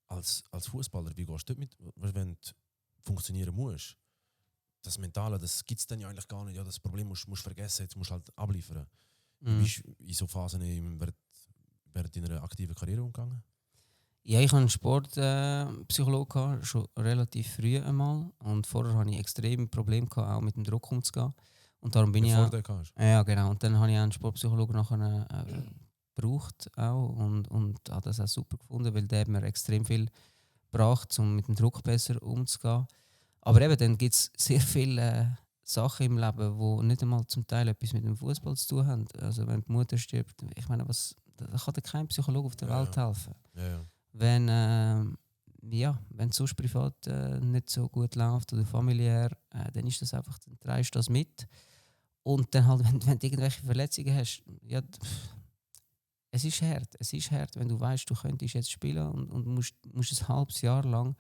Als Fußballer, wie gehst du damit, wenn du funktionieren musst? Das Mentale, das gibt es dann ja eigentlich gar nicht. Ja, das Problem musst du vergessen, jetzt musst du halt abliefern. Du bist in so Phasen während deiner aktiven Karriere umgegangen? Ja, ich hatte einen Sportpsychologe, schon relativ früh einmal. Und vorher hatte ich extrem Probleme gehabt, auch mit dem Druck umzugehen. Und darum bin Bevor ich du den hast? Ja, genau. Und dann habe ich auch einen Sportpsychologen nachher gebraucht auch und habe das auch super gefunden, weil der hat mir extrem viel gebracht, um mit dem Druck besser umzugehen. Aber eben, dann gibt es sehr viele Sachen im Leben, die nicht einmal zum Teil etwas mit dem Fußball zu tun haben. Also wenn die Mutter stirbt, ich meine, da kann dir kein Psychologe auf der Welt helfen. Ja. Wenn es sonst privat nicht so gut läuft oder familiär, dann ist das einfach, dann trägst du das mit. Und dann halt, wenn du irgendwelche Verletzungen hast, ja, es ist hart, wenn du weißt, du könntest jetzt spielen und musst ein halbes Jahr lang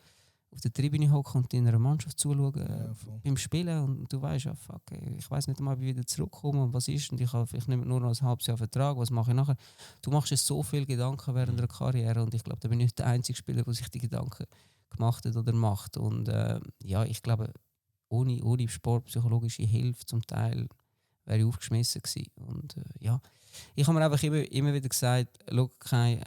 auf der Tribüne hocken und deiner Mannschaft zuschauen beim Spielen und du weißt, ja, fuck, ich weiß nicht einmal, wie ich wieder zurückkomme und was ist und ich habe vielleicht nur noch ein halbes Jahr Vertrag, was mache ich nachher? Du machst dir so viele Gedanken während der Karriere und ich glaube, da bin ich nicht der einzige Spieler, der sich die Gedanken gemacht hat oder macht und ich glaube, ohne sportpsychologische Hilfe zum Teil wäre ich aufgeschmissen gewesen. Und ich habe mir einfach immer wieder gesagt, schau, Kai,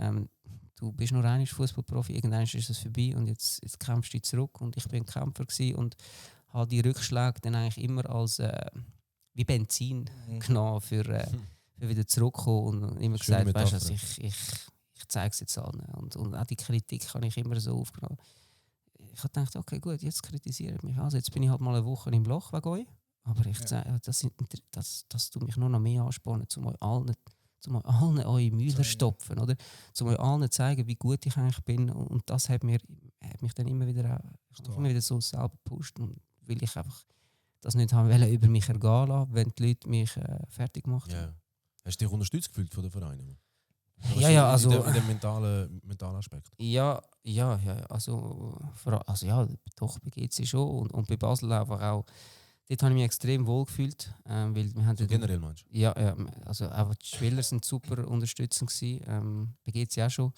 du bist nur ein Fußballprofi, irgendwann ist es vorbei und jetzt kämpfst du zurück. Und ich bin ein Kämpfer gewesen und habe die Rückschläge dann eigentlich immer als wie Benzin genommen, für wieder zurückzukommen und immer Schöne gesagt, weißt Metapher. du, ich zeige es jetzt allen. Und auch die Kritik habe ich immer so aufgenommen. Ich habe gedacht, okay, gut, jetzt kritisiert mich. Also jetzt bin ich halt mal eine Woche im Loch wegen euch. Aber ich zeige, das tut mich nur noch mehr anspornen, um euch allen um allen eure Mühlen Zeigen. stopfen, oder? Um euch allen zu zeigen, wie gut ich eigentlich bin. Und das hat mich dann immer wieder, immer wieder so selber gepusht. Und weil ich einfach das nicht haben wollte, über mich ergehen lassen, wenn die Leute mich fertig gemacht haben. Ja. Hast du dich unterstützt gefühlt von den Vereinen? Ja, also... In dem mentalen Aspekt. Ja, also ja, doch bei GC schon und bei Basel einfach auch. Dort habe ich mich extrem wohl gefühlt, weil wir haben So generell meinst du? ja, also einfach die Spieler sind super unterstützend gewesen, bei GC auch schon,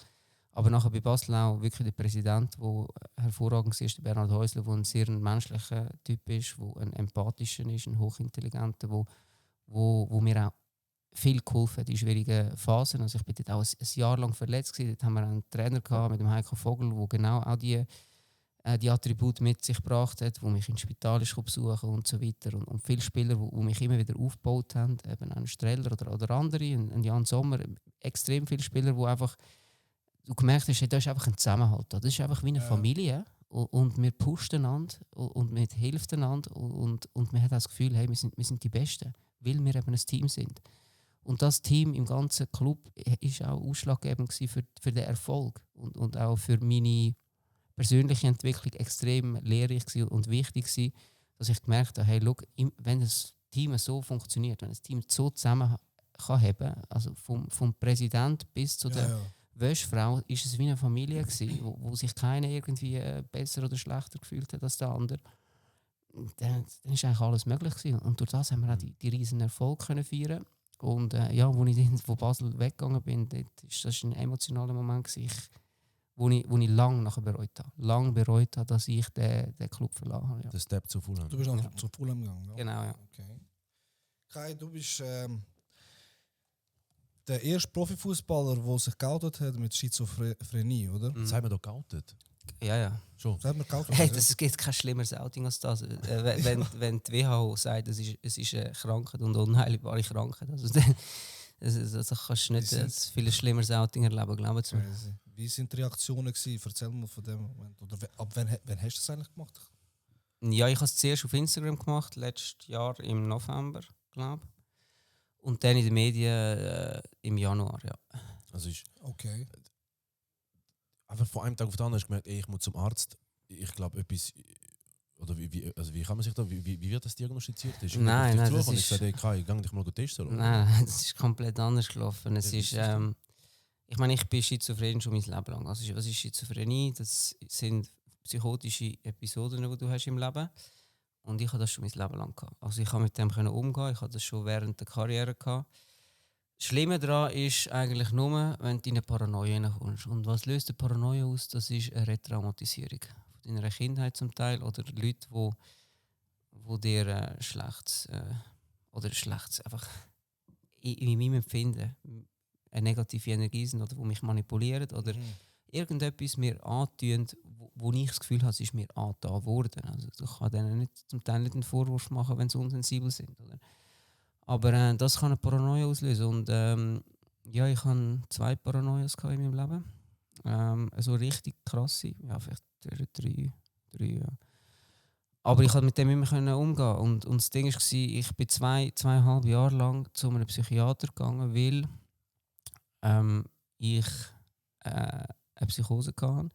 aber nachher bei Basel auch wirklich der Präsident, der hervorragend ist, der Bernhard Häusler, der ein sehr menschlicher Typ ist, der ein empathischer ist, ein hochintelligenter, wo mir auch viel geholfen in schwierigen Phasen. Also ich bin dort auch ein Jahr lang verletzt gewesen. Dort haben wir einen Trainer gehabt mit dem Heiko Vogel, der genau auch die Attribute mit sich gebracht hat, wo mich ins Spital ist besuchen und so weiter. Und viele Spieler, die mich immer wieder aufgebaut haben, eben ein Streller oder andere, ein Jan Sommer, extrem viele Spieler, wo einfach du gemerkt hast, hey, da ist einfach ein Zusammenhalt. Das ist einfach wie eine Familie und wir pushen einander und wir helfen einander und man hat das Gefühl, hey, wir sind die Besten, weil wir eben ein Team sind. Und das Team im ganzen Club ist auch ausschlaggebend für den Erfolg und auch für meine persönliche Entwicklung extrem lehrreich und wichtig gewesen, dass ich gemerkt habe, hey, schau, wenn das Team so funktioniert, wenn das Team so zusammen kann haben, also vom Präsident bis zu der Wäschfrau, ist es wie eine Familie gewesen, wo sich keiner irgendwie besser oder schlechter gefühlt hat als der andere. Dann ist eigentlich alles möglich gewesen. Und durch das haben wir auch die riesen Erfolg können feiern. Und als ich dann von Basel weggegangen bin, das ein emotionaler Moment gewesen, wo ich lange nachher bereut habe. Lange bereut habe, dass ich den Club verlassen habe. Ja. Der Step zu Fulham. Du bist dann zu Fulham gegangen, ja? Genau, ja. Okay. Kai, du bist der erste Profifußballer, der sich geoutet hat mit Schizophrenie, oder? Das haben wir doch geoutet. Ja. Schon. Das hat man geoutet. Hey, es gibt kein schlimmeres Outing als das. Wenn die WHO sagt, es ist eine Krankheit und eine unheilbare Krankheit. Also, also kannst du nicht ein viel schlimmeres Outing erleben, glaube ich. Wie sind die Reaktionen gewesen? Erzähl mal von dem Moment. Oder ab wann hast du das eigentlich gemacht? Ja, ich habe es zuerst auf Instagram gemacht, letztes Jahr im November, glaube ich. Und dann in den Medien im Januar, ja. Also ist Okay. einfach von einem Tag auf den anderen hast du gemerkt, ey, ich muss zum Arzt. Ich glaube, etwas. Oder wie kann man sich da. Wie wird das diagnostiziert? Ist Nein, das und ich ist... sage, Kai, geh dich mal testen. Oder? Nein, das ist komplett anders gelaufen. Es Ja, ist, ich meine, ich bin schizophren schon mein Leben lang. Also, was ist Schizophrenie? Das sind psychotische Episoden, die du hast im Leben. Und ich habe das schon mein Leben lang gehabt. Also ich kann mit dem umgehen. Ich hatte das schon während der Karriere gehabt. Das Schlimme daran ist eigentlich nur, wenn du in eine Paranoia hineinkommst. Und was löst eine Paranoia aus? Das ist eine Retraumatisierung von deiner Kindheit zum Teil oder Leute, wo dir schlechtes einfach in meinem Empfinden eine negative Energie sind oder wo mich manipulieren oder irgendetwas mir antun, wo ich das Gefühl habe, es ist mir angetan worden. Also ich kann denen zum Teil nicht einen Vorwurf machen, wenn sie unsensibel sind. Oder? Aber das kann eine Paranoia auslösen. Und ich hatte 2 Paranoias in meinem Leben. Also richtig krasse, ja, vielleicht 3, ja. Aber ich konnte mit dem immer umgehen. Und das Ding war, ich bin 2,5 Jahre lang zu einem Psychiater gegangen, weil ich eine Psychose hatte,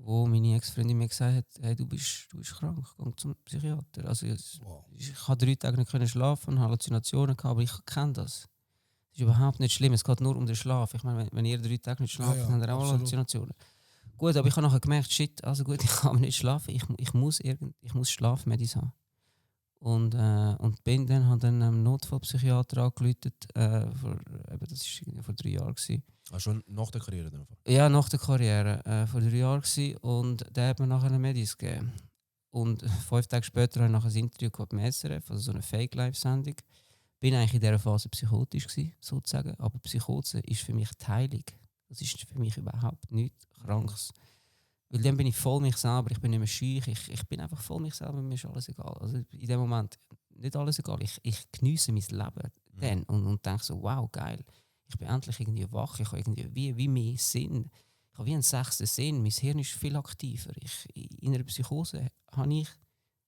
wo meine Ex-Freundin mir gesagt hat, hey, du bist krank, geh zum Psychiater. Also ich konnte 3 Tage nicht schlafen, Halluzinationen gehabt, aber ich kenne das. Das ist überhaupt nicht schlimm, es geht nur um den Schlaf. Ich meine, wenn ihr 3 Tage nicht schlaft, dann habt ihr auch Halluzinationen. Gut, aber ich habe nachher gemerkt, shit, also gut, ich kann nicht schlafen, ich muss Schlafmedis haben. Und bin dann, habe dann einen Notfallpsychiater angerufen, das war vor 3 Jahren. Schon nach der Karriere dann? Ja, nach der Karriere, vor 3 Jahren gewesen, und der hat mir nachher eine Medis gegeben. Und 5 Tage später habe ich nachher ein Interview gehabt beim SRF, also so eine Fake-Live-Sendung. Bin eigentlich in dieser Phase psychotisch gewesen, sozusagen, aber Psychose ist für mich die Heilung. Das ist für mich überhaupt nichts Krankes. Weil dann bin ich voll mich selber, ich bin nicht mehr scheu, ich bin einfach voll mich selber, mir ist alles egal. Also in dem Moment nicht alles egal, ich geniesse mein Leben dann und denke so, wow, geil. Ich bin endlich irgendwie wach, ich habe irgendwie wie mehr Sinn. Ich habe wie einen 6. Sinn, mein Hirn ist viel aktiver. In einer Psychose habe ich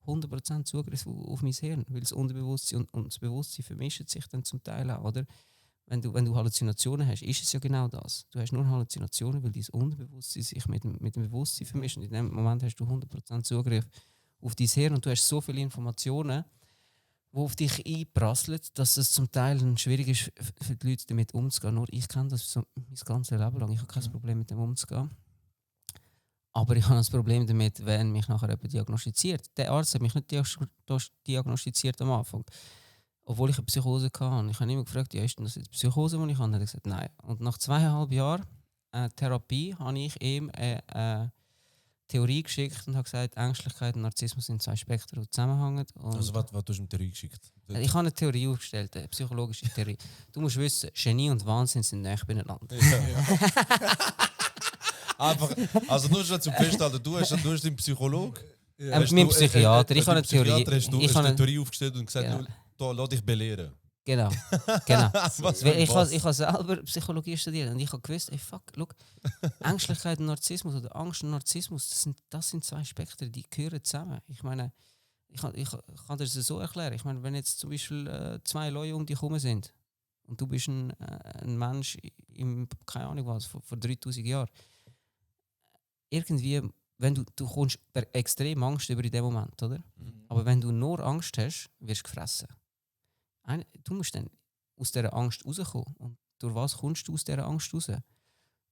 100% Zugriff auf mein Hirn, weil das Unterbewusstsein und das Bewusstsein vermischen sich dann zum Teil auch, oder? wenn du Halluzinationen hast, ist es ja genau das. Du hast nur Halluzinationen, weil dein Unterbewusstsein sich mit dem Bewusstsein vermischt. Und in dem Moment hast du 100% Zugriff auf dein Hirn und du hast so viele Informationen, die auf dich einprasseln, dass es zum Teil schwierig ist für die Leute damit umzugehen. Nur ich kenne das so mein ganzes Leben lang. Ich habe kein Problem mit dem umzugehen. Aber ich habe ein Problem damit, wenn mich nachher jemand diagnostiziert. Der Arzt hat mich nicht diagnostiziert am Anfang. Obwohl ich eine Psychose hatte. Ich habe immer gefragt, ja, ist denn das jetzt Psychose, die ich habe? Und er hat gesagt, nein. Und nach 2,5 Jahren Therapie habe ich ihm eine Theorie geschickt und habe gesagt, Ängstlichkeit und Narzissmus sind 2 Spektren, die zusammenhängen. Und Also was hast du ihm Theorie geschickt? ich habe eine Theorie aufgestellt, eine psychologische Theorie. Du musst wissen, Genie und Wahnsinn sind nahe beieinander. Einfach, also nur schon zum Festhalten, du hast einen Psychologe. Mein Psychiater, ich habe eine Theorie. Hast du Ich habe eine Theorie aufgestellt und gesagt, Genau. da lass dich belehren. Genau. Was Weil für was? ich habe selber Psychologie studiert und ich habe gewusst, ey, fuck, look, Ängstlichkeit und Narzissmus oder Angst und Narzissmus, das sind 2 Spektren, die gehören zusammen. Ich meine, ich kann dir das so erklären. Ich meine, wenn jetzt zum Beispiel 2 Leute um dich herum sind und du bist ein Mensch im, keine Ahnung was, vor 3000 Jahren, irgendwie, wenn du kommst extrem Angst über in dem Moment, oder? Aber wenn du nur Angst hast, wirst du gefressen. Du musst dann aus dieser Angst rauskommen. Und durch was kommst du aus dieser Angst raus?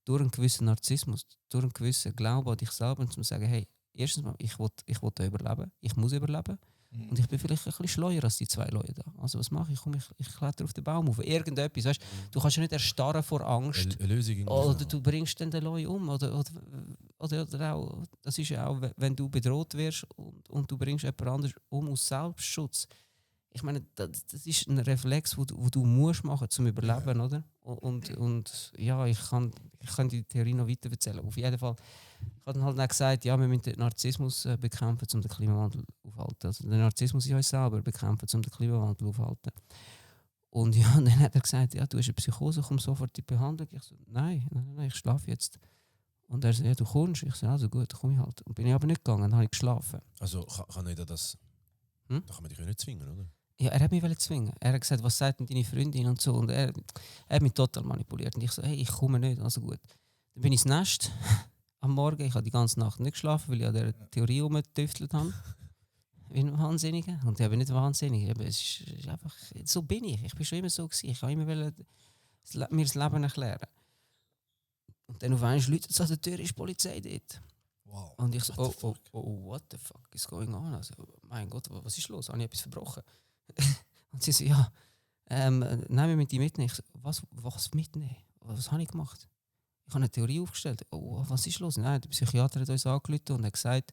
Durch einen gewissen Narzissmus, durch einen gewissen Glauben an dich selber und zu sagen, hey, erstens mal, ich will überleben, ich muss überleben. Und ich bin vielleicht ein bisschen schleuer als die 2 Leute da. Also was mache ich? Ich kletter auf den Baum auf. Irgendetwas, weißt? Du kannst ja nicht erstarren vor Angst. Eine Lösung. Oder du bringst dann den Leute um. Oder auch, das ist ja auch, wenn du bedroht wirst und du bringst jemand anderes um aus Selbstschutz. Ich meine, das ist ein Reflex, wo du musst machen zum Überleben, oder? Und ja, ich kann die Theorie noch weiter erzählen. Auf jeden Fall, ich habe dann halt auch gesagt, ja, wir müssen den Narzissmus bekämpfen, um den Klimawandel aufzuhalten. Also den Narzissmus in uns selber bekämpfen, um den Klimawandel aufzuhalten. Und ja, dann hat er gesagt, ja, du hast eine Psychose, komm sofort in die Behandlung. Ich so, nein, ich schlafe jetzt. Und er so, ja, du kommst. Ich so, also gut, komm ich halt. Und bin ich aber nicht gegangen, dann habe ich geschlafen. Also kann nicht das... Hm? Da kann man dich ja nicht zwingen, oder? Ja, er hat mich zwingen. Er hat gesagt, was sagt denn deine Freundin und so. Und er hat mich total manipuliert. Und ich so, hey, ich komme nicht. Also gut. Dann bin ich ins Nest am Morgen. Ich habe die ganze Nacht nicht geschlafen, weil ich an dieser Theorie rumgetüftelt habe. Wie ein Wahnsinniger. Und ich bin nicht wahnsinnig. Es ist einfach, so bin ich. Ich bin schon immer so gewesen. Ich habe immer mir das Leben erklären. Und dann auf einmal läutet es an der Tür, ist die Polizei dort. Wow. Und ich so, what the fuck is going on? Also, mein Gott, was ist los? Habe ich etwas verbrochen? Und sie so, ja, nehmen wir mit die mitnehmen. Ich so, was mitnehmen? Was habe ich gemacht? Ich habe eine Theorie aufgestellt. Oh, was ist los? Nein, der Psychiater hat uns angerufen und hat gesagt,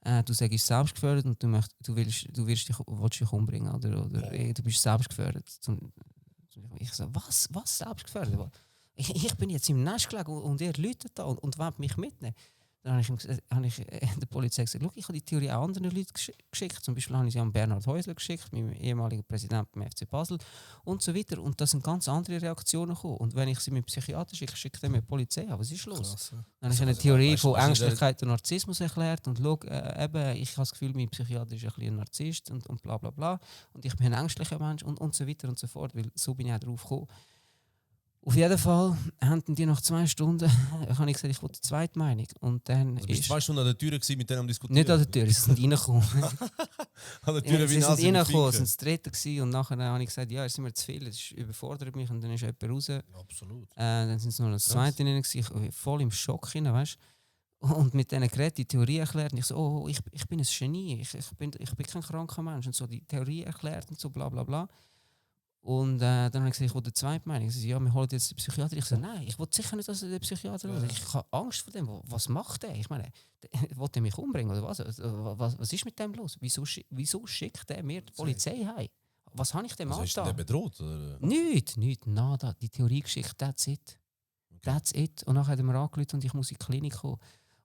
du sagst selbstgefährdet und du willst dich umbringen oder du bist selbstgefährdet. Ich so, was selbstgefährdet? Ich bin jetzt im Nest gelegen und ihr läutet da und wollt mich mitnehmen. Dann habe ich der Polizei gesagt, ich habe die Theorie auch anderen Leuten geschickt. Zum Beispiel habe ich sie an Bernhard Häusler geschickt, meinem ehemaligen Präsidenten beim FC Basel und so weiter. Und da sind ganz andere Reaktionen gekommen. Und wenn ich sie mit dem Psychiater schicke, schicke ich dann mit der Polizei. Aber was ist los? Krass, ja. Dann habe ich eine Theorie von Ängstlichkeit und Narzissmus erklärt. Und schau, eben, ich habe das Gefühl, mein Psychiater ist ein bisschen ein Narzisst und bla bla bla. Und ich bin ein ängstlicher Mensch und so weiter und so fort. Weil so bin ich auch drauf gekommen. Auf jeden Fall haben die nach 2 Stunden habe ich gesagt, ich wollte eine zweite Meinung. Und dann Also bist du 2 Stunden an der Tür gewesen, mit denen am Diskutieren? nicht an der Tür, sie sind reingekommen. An der Tür Ja, wie sie sind Nase in den reingekommen, Finken. sind das Dritte gewesen. Und nachher habe ich gesagt, ja, es sind mir zu viel, das überfordert mich. Und dann ist jemand raus. Ja, absolut. Dann sind es noch das Zweite drin gewesen. Ich war voll im Schock hinein, weißt du. Und mit diesen Geräten die Theorie erklärt. Und ich so, oh, ich bin ein Genie, ich bin kein kranker Mensch. Und so die Theorie erklärt und so bla bla bla. Und dann habe ich gesagt, ich will die zweite Meinung. Ich so, ja, wir holen jetzt den Psychiater. Ich so, nein, ich will sicher nicht, dass der Psychiater ist. Ich habe Angst vor dem. Was macht der? Ich meine, will der mich umbringen oder was? Was ist mit dem los? Wieso schickt der mir die Polizei heim? Was habe ich dem Also ist der angetan? bedroht? Oder? Nichts, nada. Die Theorie geschickt, that's it. Und nachher hat er mir angerufen und ich muss in die Klinik kommen.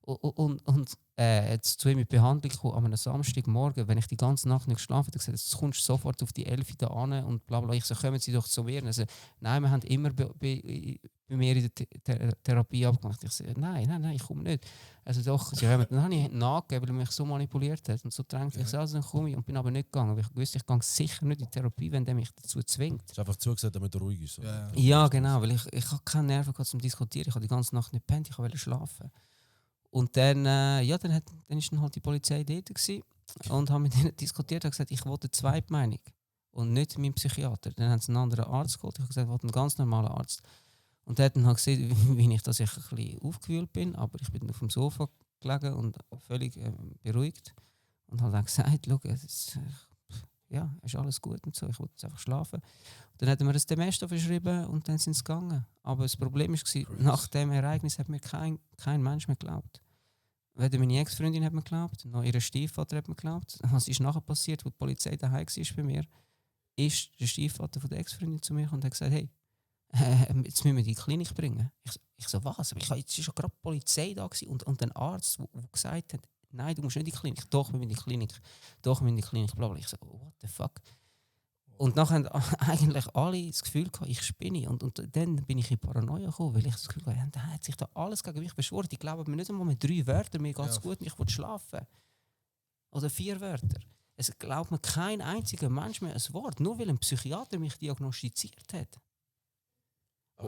Und jetzt zu ihm in die Behandlung gekommen, an einem Samstagmorgen, wenn ich die ganze Nacht nicht geschlafen habe, gesagt, jetzt kommst du sofort auf die 11 da an und bla bla. Ich so, kommen Sie doch zu mir. Also, nein, wir haben immer bei mir in der Therapie abgemacht. Ich so, nein, ich komme nicht. Also doch, sie haben dann habe ich nachgegeben, weil er mich so manipuliert hat und so drängt. Ich so, also dann komme ich und bin aber nicht gegangen, weil ich wusste, ich gehe sicher nicht in die Therapie, wenn der mich dazu zwingt. Du hast einfach zugesagt, damit er ruhig ist. Oder? Ja, genau, weil ich habe keine Nerven gehabt zum Diskutieren. Ich habe die ganze Nacht nicht gepennt, ich wollte schlafen. Und dann, dann ist dann halt die Polizei dort gewesen und haben mit ihnen diskutiert und gesagt, ich will eine Zweitmeinung und nicht meinen Psychiater. Dann haben sie einen anderen Arzt geholt. Ich habe gesagt, ich will einen ganz normalen Arzt. Und der hat dann halt gesehen, wie ich dass ich ein bisschen aufgewühlt bin, aber ich bin dann auf dem Sofa gelegen und völlig beruhigt. Und hat dann gesagt, schau, ist alles gut und so, ich wollte jetzt einfach schlafen. Und dann hat er mir das Demesto verschrieben und dann sind sie gegangen. Aber das Problem war, nach dem Ereignis hat mir kein Mensch mehr geglaubt. Weder meine Ex-Freundin hat mir geglaubt, noch ihr Stiefvater hat mir geglaubt. Was ist nachher passiert, wo die Polizei daheim war bei mir, ist der Stiefvater von der Ex-Freundin zu mir und hat gesagt, hey, jetzt müssen wir die in die Klinik bringen. Ich so, was? Aber jetzt war schon gerade die Polizei da und ein Arzt, der gesagt hat, nein, du musst nicht in die Klinik. Doch, wir müssen in die Klinik. Doch, wir müssen in die Klinik. Blablabla. Ich so, what the fuck? Und dann haben eigentlich alle das Gefühl gehabt, ich spinne. Und dann bin ich in Paranoia gekommen, weil ich das Gefühl hatte, da hat sich da alles gegen mich beschworen. Die glauben mir nicht einmal mit 3 Wörtern, mir geht es gut und ich will schlafen. Oder 4 Wörter. Es glaubt mir kein einziger Mensch mehr ein Wort, nur weil ein Psychiater mich diagnostiziert hat.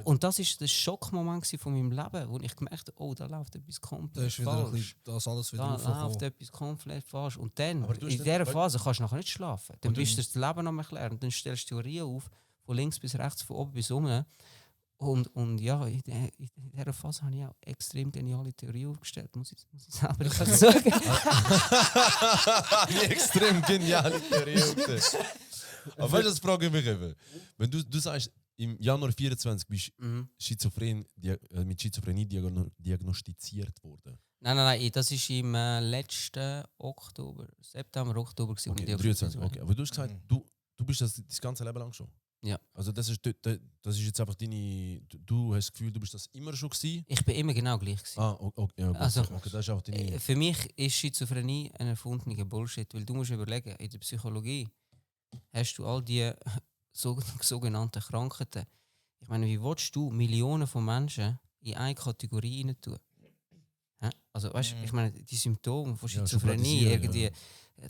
Und das war der Schockmoment von meinem Leben, wo ich gemerkt habe, da läuft etwas komplett falsch. Das alles wieder Da aufgekommen. läuft etwas komplett falsch. Und dann, Aber du hast in nicht- dieser Phase kannst du nachher nicht schlafen. Dann Und bist du das Leben am erklären. Und dann stellst du Theorien auf, von links bis rechts, von oben bis unten. Und ja, in dieser Phase habe ich auch extrem geniale Theorie aufgestellt, muss ich selber nicht sagen. Eine extrem geniale Theorie. Aber weißt du, das frage ich mich eben. Wenn du sagst, im Januar 24 bist du mit Schizophrenie diagnostiziert worden. Nein, das war im letzten September, Oktober. Okay, 23, okay. Aber du hast gesagt, du bist das ganze Leben lang schon? Ja. Also das ist jetzt einfach deine... Du hast das Gefühl, du bist das immer schon gewesen? Ich bin immer genau gleich gewesen. Okay, ja, gut. Also, Okay, das ist auch deine... Für mich ist Schizophrenie ein erfundener Bullshit, weil du musst überlegen, in der Psychologie hast du all die sogenannten Krankheiten. Ich meine, wie willst du Millionen von Menschen in eine Kategorie rein tun? Also weißt, ich meine, die Symptome von Schizophrenie, irgendwie,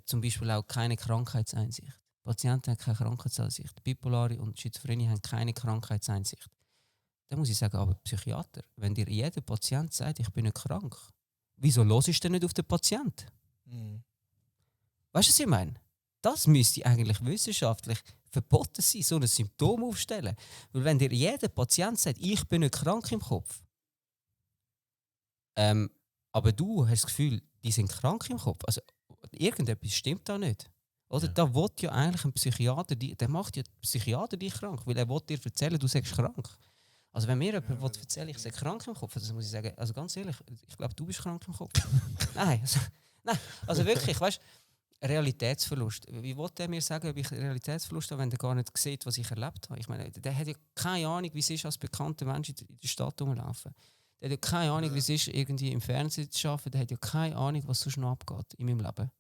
zum Beispiel auch keine Krankheitseinsicht. Patienten haben keine Krankheitseinsicht. Bipolare und Schizophrenie haben keine Krankheitseinsicht. Da muss ich sagen, aber Psychiater, wenn dir jeder Patient sagt, ich bin nicht krank, wieso hörst du denn nicht auf den Patienten? Weißt du, was ich meine? Das müsste eigentlich wissenschaftlich verboten sein, so ein Symptom aufstellen. Weil wenn dir jeder Patient sagt, ich bin nicht krank im Kopf, aber du hast das Gefühl, die sind krank im Kopf, also irgendetwas stimmt da nicht. Oder da will ja eigentlich ein Psychiater, der macht ja Psychiater dich krank, weil er will dir erzählen, du sagst krank. Also wenn mir jemand will erzählen, ich sage krank im Kopf, dann muss ich sagen, also ganz ehrlich, ich glaube, du bist krank im Kopf. Nein, also wirklich, weißt du, Realitätsverlust. Wie will der mir sagen, ob ich Realitätsverlust habe, wenn der gar nicht sieht, was ich erlebt habe? Ich meine, der hat ja keine Ahnung, wie es ist, als bekannter Mensch in der Stadt rumlaufen. Der hat ja keine Ahnung, wie es ist, irgendwie im Fernsehen zu arbeiten. Der hat ja keine Ahnung, was sonst noch abgeht in meinem Leben.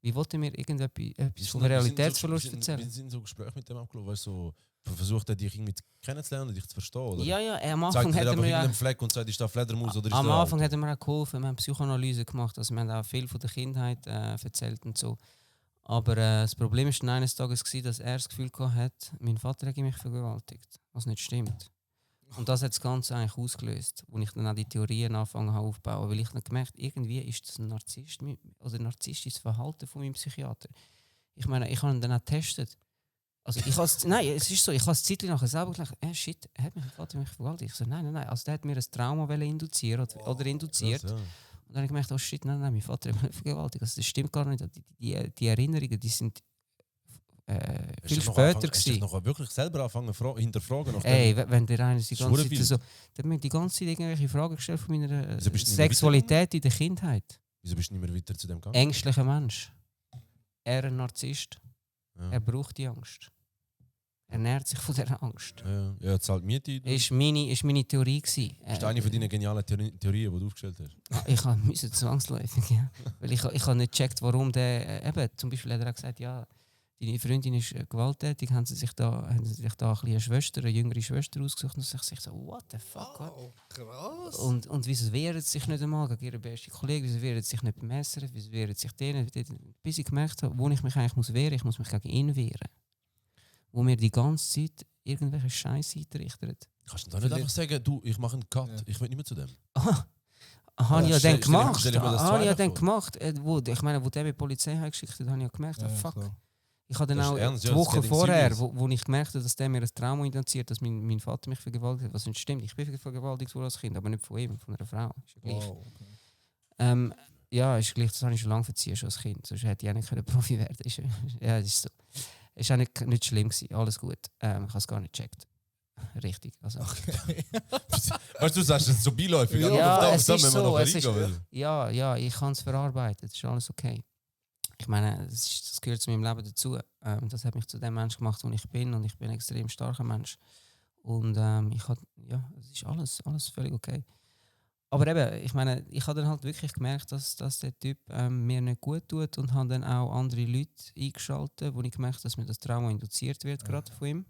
Wie wollte mir etwas vom Realitätsverlust erzählen? Wir sind so Gespräche mit dem abgelaufen, weißt du, so versucht er dich irgendwie kennenzulernen, dich zu verstehen, oder? Ja, am Anfang hat er mir einen Fleck und sagt, ist da Fledermaus oder ist am da Anfang Auto? hat er mir auch geholfen, wir haben Psychoanalyse gemacht, also wir haben auch viel von der Kindheit erzählt und so. Aber das Problem war eines Tages, dass er das Gefühl hatte, mein Vater hätte mich vergewaltigt, was nicht stimmt. Und das hat das Ganze eigentlich ausgelöst, wo ich dann auch die Theorien angefangen habe aufzubauen, weil ich dann gemerkt, irgendwie ist das ein Narzisst oder narzisstisches Verhalten von meinem Psychiater. Ich meine, ich habe ihn dann auch getestet. Also es ist so, ich habe es Zeit nachher selber gedacht, shit, hat mein Vater mich vergewaltigt? Ich so, nein, also der hat mir ein Trauma induzieren oder induziert. Krass, ja. Und dann habe ich gemerkt, oh shit, nein, mein Vater hat mich vergewaltigt. Also das stimmt gar nicht. Die Erinnerungen, die sind viel später gewesen. Hast du dich noch wirklich selber anfangen hinterfragen? Ey, wenn der eine die ganze Zeit Zeit so, der hat mir die ganze Zeit irgendwelche Fragen gestellt von meiner Wieso bist du nicht Sexualität in der Kindheit. Wieso bist du nicht mehr weiter zu dem gegangen? Ängstlicher Mensch. Er ein Narzisst. Ja. Er braucht die Angst. ernährt sich von dieser Angst. Ja, zahlt Miete. Ist meine Theorie gewesen. Das ist eine von deinen genialen Theorien, die du aufgestellt hast. Ich musste zwangsläufig, ja. Weil ich habe nicht gecheckt, warum der, eben, zum Beispiel hat er auch gesagt, ja, deine Freundin ist gewalttätig, haben sie sich da ein bisschen eine Schwester, eine jüngere Schwester ausgesucht und sich so, what the fuck, what? Krass. Und wieso wehren sie sich nicht einmal gegen ihre beste Kollegen, wieso wehren sie sich nicht beim Messer, wieso wehren sie sich denen, bis ich gemerkt habe, wo ich mich eigentlich muss wehren, ich muss mich gegen ihn wehren. Wo mir die ganze Zeit irgendwelche Scheiße eintrichtert. Kannst du da nicht einfach sagen, du, ich mache einen Cut, ich will nicht mehr zu dem? Habe ich ja dann gemacht. stell ich mir das Habe ich ja zweifach dann gemacht. Wo der mit der Polizei geschickt hat, habe ich ja gemerkt, fuck. klar. Ich habe dann Das ist auch ernst, die ja, das Woche geht vorher, serious. wo ich gemerkt habe, dass der mir ein Trauma induziert, dass mein Vater mich vergewaltigt hat. Was nicht stimmt, ich bin vergewaltigt worden als Kind, aber nicht von ihm, von einer Frau. Ist ja gleich. Wow, okay. Ja, ist gleich, das habe ich schon lange verziehen, schon als Kind. Sonst hätte ich auch nicht Profi werden können. Ja, das ist so. Es war auch nicht schlimm gewesen, alles gut. Ich habe es gar nicht gecheckt. Richtig. Also. Weißt du, du sagst es so beiläufig. Ja, aber es da ist müssen wir so. noch Es ist, reingehen, ja, ich kann es verarbeiten. Es ist alles okay. Ich meine, das gehört zu meinem Leben dazu. Das hat mich zu dem Mensch gemacht, der ich bin. Und ich bin ein extrem starker Mensch. Und es ist alles völlig okay. Aber eben, ich meine, ich habe dann halt wirklich gemerkt, dass der Typ mir nicht gut tut und habe dann auch andere Leute eingeschaltet, wo ich gemerkt habe, dass mir das Trauma induziert wird, gerade von ihm.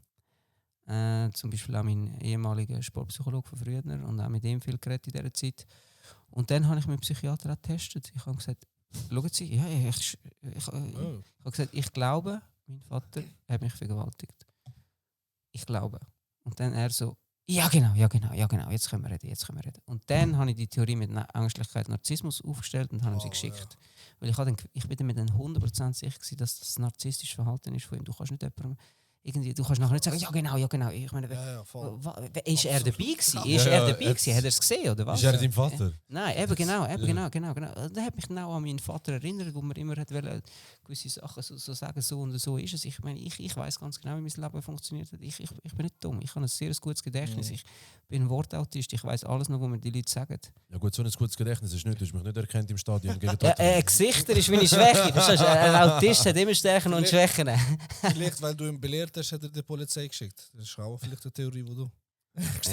Zum Beispiel auch mein ehemaliger Sportpsychologe von früher und auch mit ihm viel geredet in dieser Zeit. Und dann habe ich mit dem Psychiater auch getestet. Ich habe gesagt, schauen Sie, ja, ich habe gesagt, ich glaube, mein Vater hat mich vergewaltigt. Ich glaube. Und dann er so, ja genau, jetzt können wir reden. Und dann habe ich die Theorie mit Ängstlichkeit, Narzissmus aufgestellt und habe ihm sie geschickt. Weil ich bin mir dann 100% sicher gewesen, dass das narzisstisches Verhalten ist von ihm. Du kannst nicht jemandem du kannst nachher nicht sagen, ja genau. Ich meine, voll. Ist er dabei gewesen? Ja, Hat er es gesehen oder was? Ist er dein Vater? Nein, eben genau. Da hat mich genau an meinen Vater erinnert, wo man immer hat gewisse Sachen so sagen, so und so ist es. Ich meine, ich weiß ganz genau, wie mein Leben funktioniert hat. Ich bin nicht dumm. Ich habe ein sehr gutes Gedächtnis. Ich bin ein Wortautist. Ich weiß alles noch, was mir die Leute sagen. Ja gut, so ein gutes Gedächtnis ist nicht. Du hast mich nicht erkannt im Stadion. Gesichter ist meine Schwäche. Verstehst du? Ein Autist hat immer Stärken und Schwächen. Vielleicht, weil du ihn belehrt hast, hat er die Polizei geschickt. Das ist auch vielleicht eine Theorie, die du...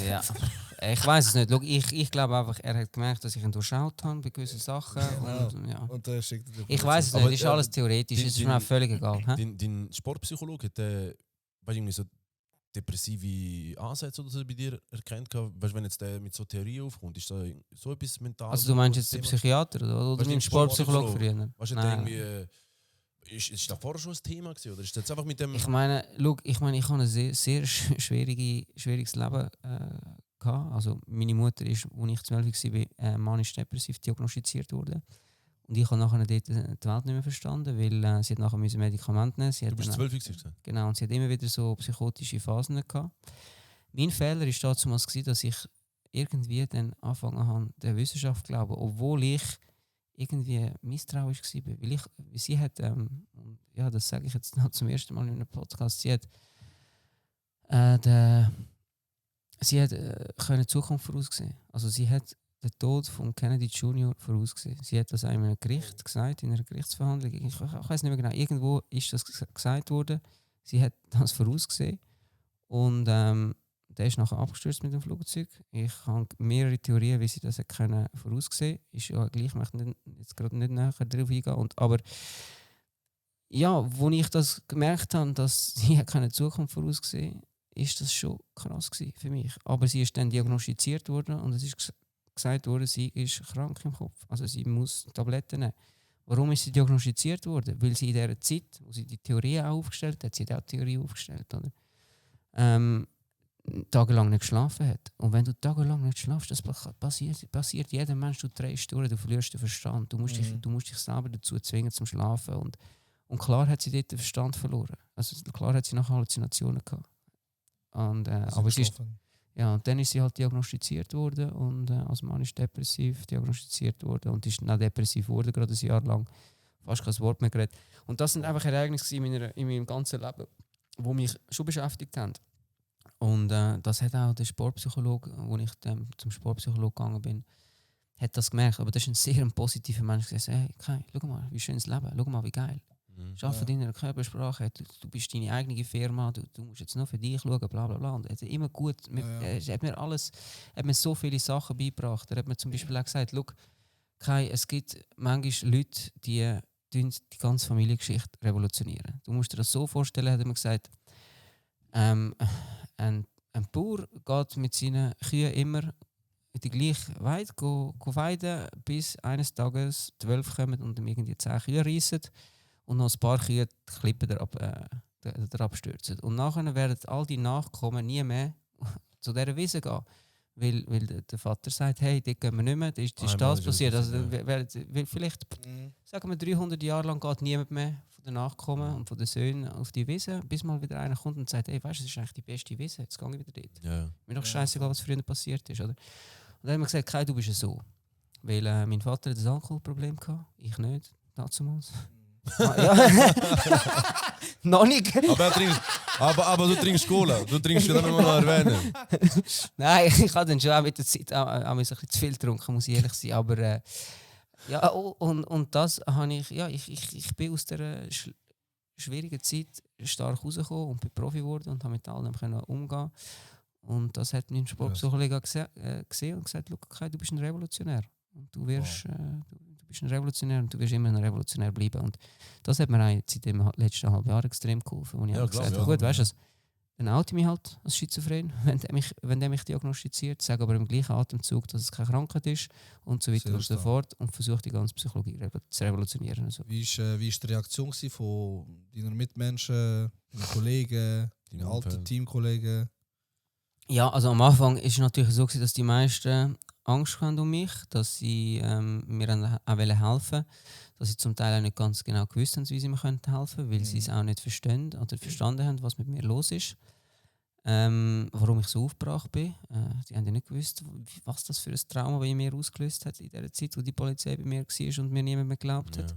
Ja, ich weiß es nicht. Schau, ich glaube einfach, er hat gemerkt, dass ich ihn durchschaut habe bei gewissen Sachen. Und, ja. Und schickt er die Ich Polizei. weiß es nicht, Aber, ist alles theoretisch, es ist mir auch völlig egal. Dein Sportpsychologe hat irgendwie so depressive Ansätze oder so bei dir erkannt. Weißt, wenn jetzt der mit so Theorie aufkommt, ist da so etwas mental? Also du meinst jetzt den Psychiater oder Weißt du, mein den Sportpsychologe früher? Weißt du, irgendwie... Ist das vorher schon ein Thema gewesen, oder ist das jetzt einfach mit dem... Ich meine, ich habe ein sehr schwieriges Leben gehabt. Also meine Mutter ist, als ich 12 war, manisch-depressiv diagnostiziert worden. Und ich habe nachher dort die Welt nicht mehr verstanden, weil sie hat nachher Medikamente nehmen. Du bist 12 gewesen? Genau, und sie hat immer wieder so psychotische Phasen gehabt. Mein Fehler war damals, dass ich irgendwie dann angefangen habe, der Wissenschaft zu glauben, obwohl ich irgendwie misstrauisch war. Weil sie hat, das sage ich jetzt noch zum ersten Mal in einem Podcast, sie hat die Zukunft voraussehen. Also sie hat den Tod von Kennedy Jr. vorausgesehen. Sie hat das einem Gericht gesagt, in einer Gerichtsverhandlung. Ich weiß nicht mehr genau, irgendwo ist das gesagt worden. Sie hat das vorausgesehen. Und der ist nachher abgestürzt mit dem Flugzeug. Ich habe mehrere Theorien, wie sie das können voraussehen. Ist ja gleich, ich möchte jetzt gerade nicht näher darauf eingehen. Aber ja, als ich das gemerkt habe, dass sie keine Zukunft voraussehen, ist das schon krass gewesen für mich. Aber sie ist dann diagnostiziert worden und es ist gesagt worden, sie ist krank im Kopf. Also sie muss Tabletten nehmen. Warum ist sie diagnostiziert worden? Weil sie in dieser Zeit, wo sie die Theorie auch aufgestellt hat, sie hat auch die Theorie aufgestellt, oder? Tagelang nicht geschlafen hat. Und wenn du tagelang nicht schlafst, das passiert jedem Mensch, du drehst durch, du verlierst den Verstand. Du musst dich selber dazu zwingen zum Schlafen. Und klar hat sie dort den Verstand verloren. Also klar hat sie nachher Halluzinationen gehabt. Und, aber sie ist, ja, und dann ist sie halt diagnostiziert worden und als manisch-depressiv diagnostiziert worden und ist dann depressiv geworden, gerade ein Jahr lang. Fast kein Wort mehr geredet. Und das sind einfach Ereignisse in meinem ganzen Leben, die mich schon beschäftigt haben. Und das hat auch der Sportpsychologe, als ich dann zum Sportpsychologen gegangen bin, hat das gemerkt. Aber das ist ein sehr positiver Mensch, der gesagt hat, hey, schau mal, wie schön das Leben, schau mal, wie geil. Schaffen in deiner Körpersprache, du bist deine eigene Firma, du musst jetzt nur für dich schauen, bla bla bla. Und er hat immer gut, hat mir so viele Sachen beigebracht. Er hat mir zum Beispiel auch gesagt, schau, Kai, es gibt manchmal Leute, die ganze Familiengeschichte revolutionieren. Du musst dir das so vorstellen, hat er mir gesagt, ein Bauer geht mit seinen Kühen immer die gleiche Weide weiden, bis eines Tages 12 kommen und ihm irgendwie 10 Kühe reissen und noch ein paar Kühe die Klippen darauf stürzen. Und nachher werden all die Nachkommen nie mehr zu dieser Wiese gehen. Weil der Vater sagt, hey, dort gehen wir nicht mehr, da ist das passiert. Also, weil vielleicht, sagen wir, 300 Jahre lang geht niemand mehr von den Nachkommen und von den Söhnen auf die Wiese, bis mal wieder einer kommt und sagt, hey, weißt du, das ist eigentlich die beste Wiese, jetzt gehe ich wieder dort. Ja. Mir doch scheißegal, was früher passiert ist. Oder? Und dann haben wir gesagt, Kai, du bist ja so. Weil mein Vater hat ein Alkoholproblem gehabt, ich nicht, damals. Ja. Noch nicht. Aber du trinkst Cola. Du trinkst dann immer noch erwähnen. Nein, ich habe dann schon auch mit der Zeit ein bisschen zu viel getrunken, muss ich ehrlich sein. Aber ja, und das habe ich, ja, ich bin aus dieser schwierigen Zeit stark rausgekommen und bin Profi geworden und habe mit allem umgehen. Und das hat mein Sportpsychologe gesehen und gesagt, okay, du bist ein Revolutionär. Und du bist ein Revolutionär und du wirst immer ein Revolutionär bleiben. Und das hat mir eigentlich seit dem letzten halben Jahr extrem geholfen. Und ich habe gesagt, gut, weißt du, dann oute ich mich halt als Schizophren, wenn der mich diagnostiziert, sage aber im gleichen Atemzug, dass es keine Krankheit ist und so weiter und so fort und versuche die ganze Psychologie zu revolutionieren. Also. Wie ist die Reaktion von deinen Mitmenschen, deinen Kollegen, deinen alten Teamkollegen? Ja, also am Anfang war es natürlich so, dass die meisten Angst hatten um mich, dass sie mir auch helfen wollten, dass sie zum Teil auch nicht ganz genau gewusst haben, wie sie mir helfen könnten, weil sie es auch nicht verstehen oder verstanden haben, was mit mir los ist. Warum ich so aufgebracht bin. Die haben ja nicht gewusst, was das für ein Trauma bei mir ausgelöst hat in der Zeit, wo die Polizei bei mir war und mir niemand mehr geglaubt hat.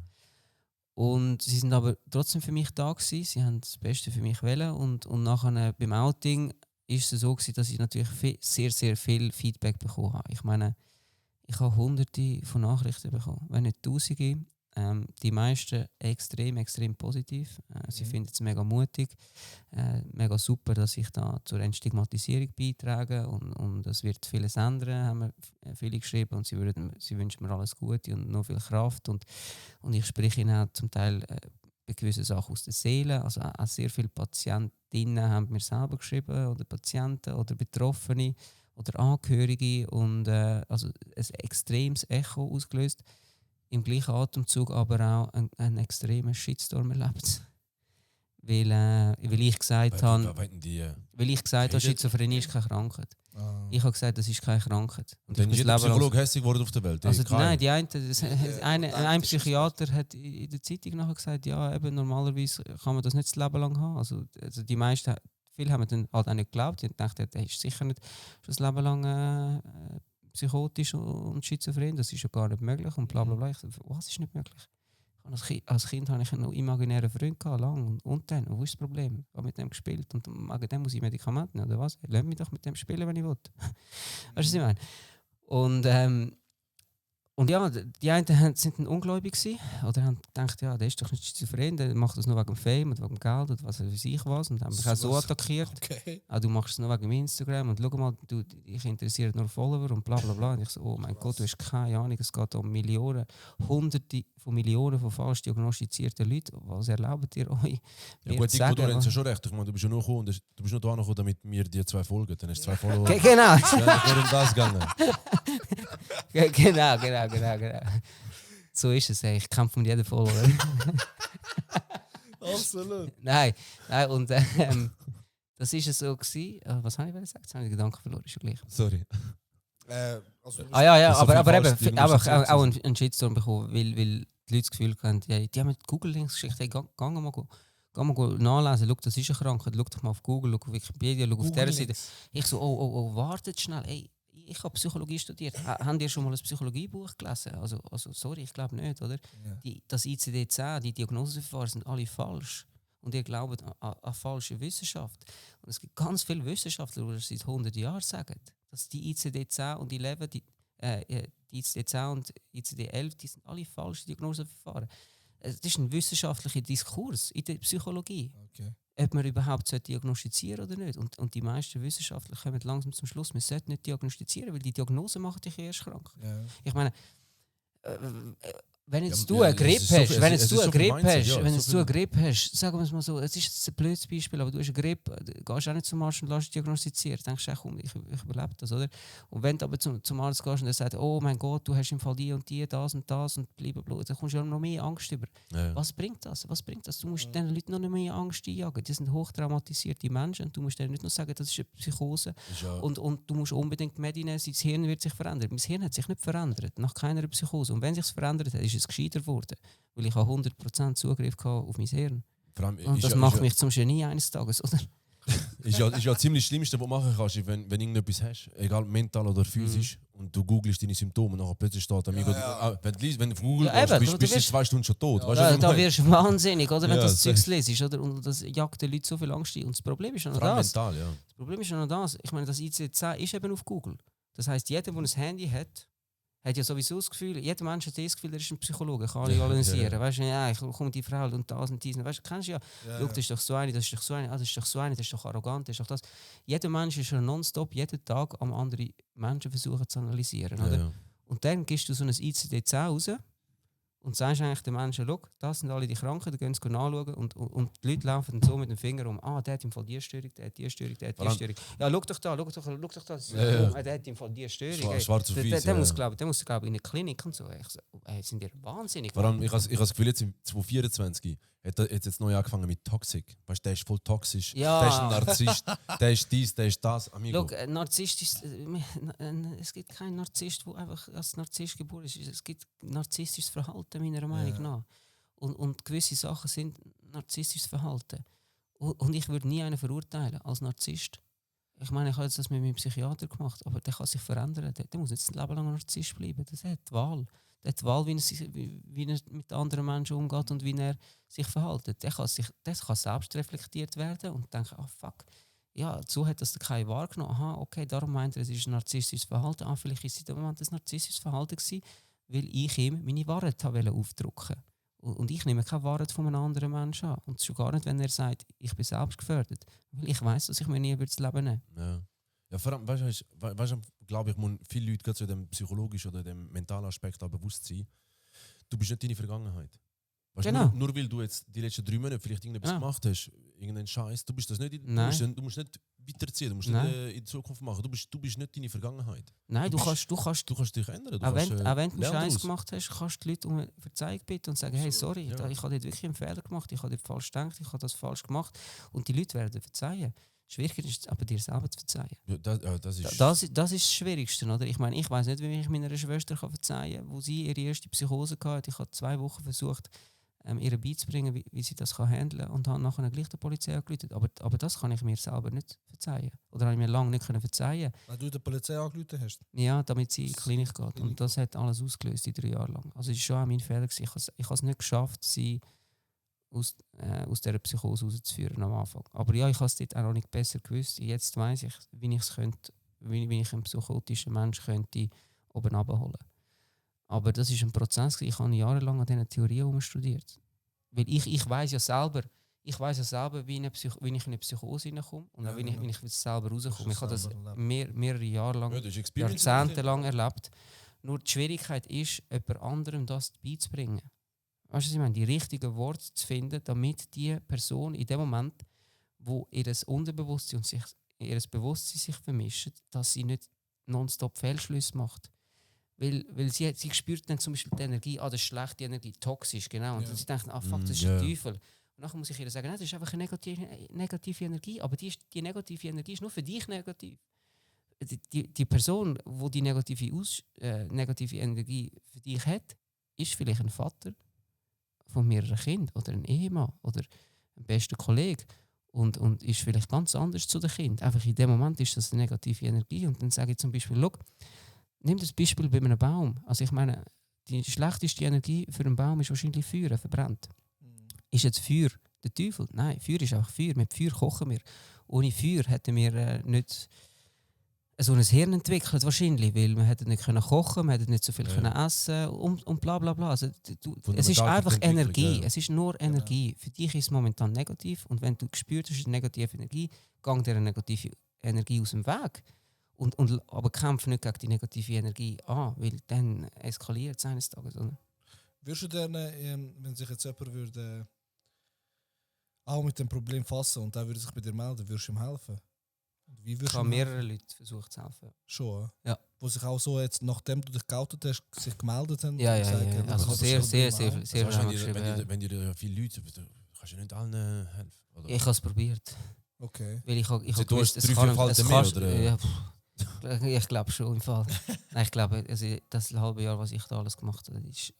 Und sie sind aber trotzdem für mich da gewesen. Sie haben das Beste für mich wollen und nachher beim Outing ist es so gewesen, dass ich natürlich sehr, sehr viel Feedback bekommen habe. Ich meine, ich habe Hunderte von Nachrichten bekommen, wenn nicht Tausende. Die meisten extrem, extrem positiv. Sie finden es mega mutig, mega super, dass ich da zur Entstigmatisierung beitrage und es wird vieles ändern, haben mir viele geschrieben und sie wünschen mir alles Gute und noch viel Kraft und ich spreche ihnen auch zum Teil bei gewissen Sachen aus der Seele. Also auch sehr viele Patientinnen haben mir selber geschrieben oder Patienten oder Betroffene oder Angehörige und also ein extremes Echo ausgelöst. Im gleichen Atemzug aber auch einen extremen Shitstorm erlebt. Weil ich gesagt habe, Schizophrenie ist keine Krankheit. Ich habe gesagt, das ist keine Krankheit. Und dann ist jeder Psychologe hässlich geworden auf der Welt. Also, nein, ein Psychiater hat in der Zeitung nachher gesagt, ja, eben, normalerweise kann man das nicht das Leben lang haben. Also die meisten, viele haben dann halt auch nicht geglaubt. Die haben gedacht, der ist sicher nicht das Leben lang psychotisch und schizophren. Das ist ja gar nicht möglich und bla bla bla. Ich so, was ist nicht möglich? Als Kind hatte ich einen imaginären Freund gehabt, lang. Und dann, wo ist das Problem? Ich habe mit dem gespielt und wegen dem muss ich Medikamente nehmen, oder was? Lass mich doch mit dem spielen, wenn ich will. Weißt du, was ich meine? Und ja, die einen sind dann ungläubig gewesen, oder haben gedacht, ja, der ist doch nicht schizophren, der macht das nur wegen dem Fame und wegen dem Geld oder was weiß ich was und haben mich auch so attackiert. Okay. Du machst es nur wegen Instagram und schau mal, ich interessiere nur Follower und bla bla bla. Und ich so, oh mein Gott, du hast keine Ahnung, es geht um Millionen, Hunderte von Millionen von falsch diagnostizierten Leuten. Was erlaubt ihr euch? Ja gut, Nico, du hast ja schon recht. Ich meine, du bist ja nur gekommen, du bist nur da gekommen, damit wir dir 2 folgen. Dann hast du 2 Follower. Genau. Ja, nur um das gegangen. Genau. So ist es, ey. Ich kämpfe mit jedem Follower. Absolut. Nein, und das war so gewesen. Was habe ich gesagt? Jetzt habe ich den Gedanken verloren, ist ja gleich. Sorry. Ja, so aber viel eben, falsch einfach diagnostiziert auch einen Shitstorm bekommen, weil die Leute das Gefühl haben, ja, die haben mit Google-Links geschickt, hey, geh mal nachlesen, schau, das ist eine Krankheit, schau doch mal auf Google, schau auf Wikipedia, schau auf dieser Seite. Ich so, oh, wartet schnell, ey, ich habe Psychologie studiert. Habt ihr schon mal ein Psychologiebuch gelesen? Also sorry, ich glaube nicht, oder? Ja. Das ICD-10, die Diagnoseverfahren sind alle falsch. Und ihr glaubt an falsche Wissenschaft. Und es gibt ganz viele Wissenschaftler, die das seit 100 Jahren sagen, dass die ICD-10 und die ICD-10 und ICD-11, die sind alle falsche Diagnoseverfahren. Es ist ein wissenschaftlicher Diskurs in der Psychologie. Okay. Ob man überhaupt diagnostizieren oder nicht. Und die meisten Wissenschaftler kommen langsam zum Schluss, man sollte nicht diagnostizieren, weil die Diagnose macht dich erst krank. Ja. Ich meine, wenn jetzt Ja, du eine es Grippe ist so hast, viel- wenn es jetzt ist du eine so viel Grippe Mindset, hast, ja, wenn so jetzt du viel- eine Grippe hast, sagen wir es mal so, es ist jetzt ein blödes Beispiel, aber du hast eine Grippe, gehst auch nicht zum Arzt und lässt dich diagnostizieren, denkst du, komm, ich überlebe das, oder? Und wenn du aber zum Arzt gehst und er sagt, oh mein Gott, du hast im Fall die und das und blablabla, dann kommst du ja noch mehr Angst über. Ja. Was bringt das? Was bringt das? Du musst den Leuten noch mehr Angst einjagen. Die sind hochtraumatisierte Menschen und du musst denen nicht nur sagen, das ist eine Psychose Ist ja- und du musst unbedingt Medizin nehmen, sein Hirn wird sich verändern. Mein Hirn hat sich nicht verändert, nach keiner Psychose. Und wenn es sich verändert hat, ist es gescheiter geworden, weil ich habe 100% Zugriff auf mein Hirn. Vor allem, Und ist das ja- macht ist ja- mich zum Genie eines Tages, oder? Ist ja ziemlich das Schlimmste, was du machen kannst, ist, wenn irgendetwas hast, egal mental oder physisch, und du googelst deine Symptome und nachher plötzlich steht Amigo, wenn du auf Google Ja, gehst, eben, bist du du in wirst- 2 Stunden schon tot. Weißt du, Da, was ich da meine? wirst du wahnsinnig, oder? Wenn Ja, du das safe. Zeugs lesest, oder? Und das jagt den Leuten so viel Angst ein. Und das Problem ist ja noch Vor allem das. mental, ja. Das Problem ist ja noch das. Ich meine, das IC10 ist eben auf Google. Das heisst, jeder, der ein Handy hat ja sowieso das Gefühl, jeder Mensch hat das Gefühl, er ist ein Psychologe, kann alle Ja, analysieren. ja. Weißt du, ja, ich komme die Frau und das und dies. Weißt du, kennst du ja. Ja, Schau, das ist doch so eine, das ist doch so eine, das ist doch so eine, das ist doch arrogant, das ist doch das. Jeder Mensch ist schon nonstop, jeden Tag am anderen Menschen versuchen zu analysieren. Oder? Ja. Und dann gibst du so ein ICD-10 raus und sagst eigentlich den Menschen, schau, das sind alle die Kranken, die gehen es nachschauen und die Leute laufen dann so mit dem Finger um, der hat im Fall die Störung, der hat die Störung, der hat die Vor allem- Störung. Ja, schau doch da, das ist Ja. der hat im Fall die Störung. Schwarz auf weiß, Der ja. muss, glaube ich, in eine Klinik und so. Ich so, sind die wahnsinnig? Vor allem, ich habe das Gefühl, jetzt im 2024 hat er jetzt neu angefangen mit Toxic. Weißt du, der ist voll toxisch, Ja. der ist ein Narzisst, der ist dies, der ist das. Amigo. Schau, Narzisst ist, es gibt keinen Narzisst, der einfach als Narzisst geboren ist. Es gibt narzisstisches Verhalten, meiner Meinung nach. Und gewisse Sachen sind narzisstisches Verhalten. Und ich würde nie einen verurteilen als Narzisst. Ich meine, ich habe jetzt das mit meinem Psychiater gemacht, aber der kann sich verändern. Der muss nicht ein Leben lang ein Narzisst bleiben. Das hat die Wahl. Der hat die Wahl, wie er mit anderen Menschen umgeht und wie er sich verhält. Das kann selbst reflektiert werden und denken, fuck, ja, so hat das der Kai wahrgenommen. Aha, okay, darum meint er, es ist ein narzisstisches Verhalten. Vielleicht ist es in dem Moment ein narzisstisches Verhalten gewesen, weil ich ihm meine Wahrheit aufdrücken wollte. Und ich nehme keine Wahrheit von einem anderen Menschen an. Und schon gar nicht, wenn er sagt, ich bin selbst gefördert. Weil ich weiss, dass ich mir nie das Leben nehmen Ja. Ja, vor allem, weißt du, glaube ich, muss viele Leute gerade zu dem psychologischen oder dem mentalen Aspekt auch bewusst sein. Du bist nicht deine Vergangenheit. Weißt, Genau. nur weil du jetzt die letzten 3 Monate vielleicht irgendetwas Ja. gemacht hast, irgendeinen Scheiß, du bist das nicht. Nein. Du musst nicht weiterziehen, du musst Nein. nicht in die Zukunft machen. Du bist nicht deine Vergangenheit. Nein, Du du bist- kannst Du kannst dich ändern. Du auch wenn, kannst, auch wenn du einen lern Scheiß daraus. gemacht hast, kannst du die Leute um Verzeihung bitten und sagen, hey, sorry, ja. ich habe dort wirklich einen Fehler gemacht, ich habe dort falsch gedacht, ich habe das falsch gemacht. Und die Leute werden verzeihen. Schwieriger ist es aber, dir selber zu verzeihen. Ja, das ist. Das ist das Schwierigste, oder? Ich meine, ich weiß nicht, wie ich meiner Schwester verzeihen kann, wo sie ihre erste Psychose hatte. Ich habe 2 Wochen versucht, ihr beizubringen, wie sie das handeln kann und habe nachher gleich der Polizei angerufen. Aber das kann ich mir selber nicht verzeihen. Oder habe ich mir lange nicht verzeihen. Weil du der Polizei angerufen hast. Ja, damit sie in die Klinik geht. Und das hat alles ausgelöst in 3 Jahren lang. Also es war schon auch mein Fehler gewesen. Ich habe es nicht geschafft, sie aus dieser Psychose rauszuführen am Anfang. Aber ja, ich habe es dort auch noch nicht besser gewusst. Jetzt weiss ich, wie ich einen psychotischen Menschen könnte oben abholen. Aber das ist ein Prozess. Ich habe jahrelang an diesen Theorien studiert. Weil ich weiss ja selber, wie ich in eine Psychose hineinkomme und auch wie ich selber rauskomme. Ich habe das selber erlebt. mehrere Jahre lang, Ja, das ist Experience. jahrzehntelang erlebt. Nur die Schwierigkeit ist, jemand anderem das beizubringen. Weißt du, was ich meine? Die richtigen Worte zu finden, damit die Person in dem Moment, wo ihr Unterbewusstsein und ihr Bewusstsein sich vermischen, dass sie nicht nonstop Fehlschlüsse macht. Weil sie spürt dann zum Beispiel die Energie, das ist schlechte Energie, toxisch, genau. Und Ja. sie denkt, fuck, das ist Ja. der Teufel. Und dann muss ich ihr sagen, nein, das ist einfach eine negative Energie. Aber die negative Energie ist nur für dich negativ. Die Person, die negative Energie für dich hat, ist vielleicht ein Vater von mehreren Kindern oder ein Ehemann oder ein bester Kollege und ist vielleicht ganz anders zu den Kindern. Einfach in dem Moment ist das eine negative Energie. Und dann sage ich zum Beispiel, schau, nimm das Beispiel bei einem Baum. Also ich meine, die schlechteste Energie für einen Baum ist wahrscheinlich Feuer, verbrennt. Ist jetzt Feuer der Teufel? Nein, Feuer ist einfach Feuer. Mit Feuer kochen wir. Ohne Feuer hätten wir nicht so ein Hirn entwickelt wahrscheinlich, weil man hätte nicht können kochen, man hätte nicht so viel Ja. können essen und bla bla bla. Also, es ist Fundamental einfach für die Entwicklung, Energie, ja. es ist nur Energie. Für dich ist es momentan negativ und wenn du gespürt hast, negative Energie, gang dir eine negative Energie aus dem Weg. Aber kämpfe nicht gegen die negative Energie an, weil dann eskaliert es eines Tages. Oder? Würdest du dann, wenn sich jetzt jemand würde, auch mit dem Problem fassen und der würde sich bei dir melden, würdest du ihm helfen? Und wie Ich würdest du habe ihm helfen? mehrere Leute versucht zu helfen. Schon, Ja. Wo sich auch so jetzt, nachdem du dich geoutet hast, sich gemeldet haben Ja, und ja, sagen, ja. ich Also habe sehr, das sehr, Problem sehr, auch. sehr Also, haben weißt, wir geschrieben. wenn dir viele Leute, du kannst ja nicht allen helfen. Oder? Ich habe es probiert. Okay. Weil ich Also, habe du hast gewusst, 3-4 Falten mehr, oder? Ja, ich glaube schon im Fall. Nein, ich glaube, also das halbe Jahr, was ich da alles gemacht habe, ist...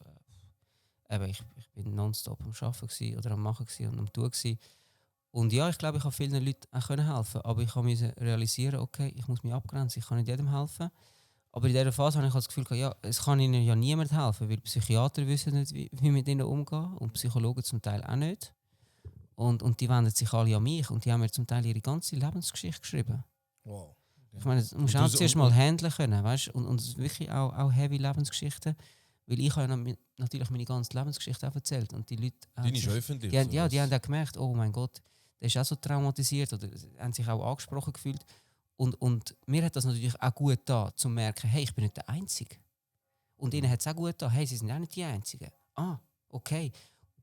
eben, ich bin nonstop am Arbeiten gewesen, oder am Machen gewesen und am Tun gewesen. Und ja, ich glaube, ich habe vielen Leuten auch können helfen, aber ich musste realisieren, okay, ich muss mich abgrenzen, ich kann nicht jedem helfen. Aber in dieser Phase habe ich das Gefühl, ja, es kann ihnen ja niemand helfen, weil Psychiater wissen nicht, wie mit ihnen umgehen und Psychologen zum Teil auch nicht. Und die wenden sich alle an mich und die haben mir zum Teil ihre ganze Lebensgeschichte geschrieben. Wow. Ich meine, du musst Und auch du- zuerst und- mal handeln können, weißt? Und es ist wirklich auch heavy Lebensgeschichten, weil ich habe ja natürlich meine ganze Lebensgeschichte auch erzählt und die Leute haben Deine ist sich- öffentlich. die haben, so ja, die was- haben auch gemerkt, oh mein Gott, der ist auch so traumatisiert oder haben sich auch angesprochen gefühlt. Und mir hat das natürlich auch gut getan, zu merken, hey, ich bin nicht der Einzige. Und ihnen hat es auch gut getan, hey, sie sind auch nicht die Einzigen. Ah, okay.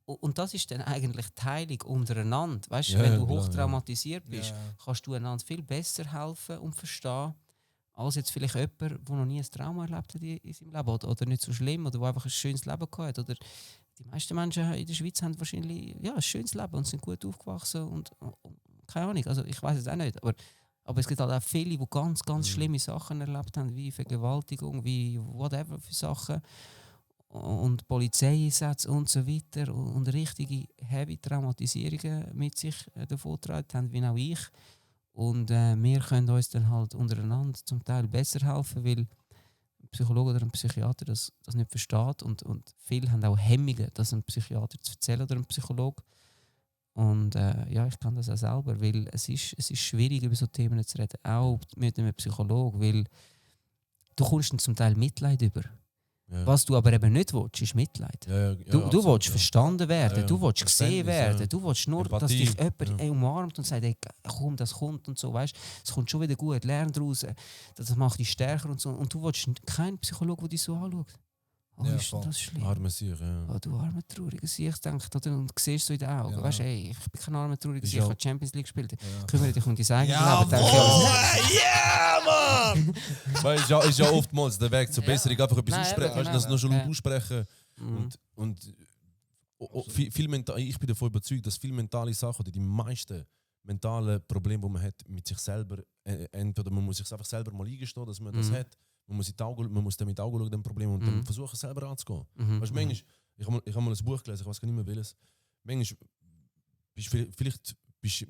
Und das ist dann eigentlich die Heilung untereinander. Weißt, Ja, wenn ja, du klar, hochtraumatisiert bist, Ja. kannst du einander viel besser helfen und verstehen, als jetzt vielleicht jemand, der noch nie ein Trauma erlebt hat in seinem Leben oder nicht so schlimm oder der einfach ein schönes Leben gehabt hat. Oder die meisten Menschen in der Schweiz haben wahrscheinlich ein schönes Leben und sind gut aufgewachsen und keine Ahnung, also ich weiß es auch nicht, aber es gibt halt auch viele, die ganz, ganz schlimme Sachen erlebt haben, wie Vergewaltigung, wie whatever für Sachen und Polizeieinsätze und so weiter und richtige heavy Traumatisierungen mit sich davongetragen haben, wie auch ich. Und wir können uns dann halt untereinander zum Teil besser helfen, weil ein Psychologe oder ein Psychiater das nicht versteht und viele haben auch Hemmungen, das einem Psychiater zu erzählen oder einem Psychologen. Und ja, ich kann das auch selber, weil es ist schwierig, über so Themen zu reden, auch mit einem Psychologen, weil du kommst dann zum Teil Mitleid über. Ja. Was du aber eben nicht willst, ist Mitleid. Ja, ja, Du absolut, willst ja. verstanden werden, Ja, ja. du willst gesehen Verständnis, werden, ja. du willst nur, dass Empathie, dich jemand ja. umarmt und sagt, hey, komm, das kommt und so, weißt, es kommt schon wieder gut, lern daraus, das macht dich stärker und so. Und du willst keinen Psychologen, der dich so anschaut. Oh, Ja, ist denn voll. das schlimm? Arme Sieg, ja. Oh, du arme trauriger Sieg, denkt, oder? Und siehst so in den Augen, Ja. weißt du, ey, ich bin kein armer trauriger Ist Sieg, ich ja- habe Champions League gespielt. Ja. Kümmere dich um dein eigenes Ja, Leben. Denke ich, ja, Mann! Weil ist ja oftmals der Weg zur Ja. Besserung, einfach etwas Nein, aussprechen, eben, weißt du, das genau. nur schon laut Ja. aussprechen. Mhm. Und viel mental, ich bin davon überzeugt, dass viele mentale Sachen oder die meisten mentalen Probleme, die man hat mit sich selber, entweder man muss sich einfach selber mal eingestehen, dass man das Mhm. hat, man muss damit Augen schauen, dem Problem, und dann Mhm. versuchen selber anzugehen. Mhm. Weißt du, manchmal, ich hab mal ein Buch gelesen, ich weiß gar nicht mehr welches. Manchmal bist du vielleicht bist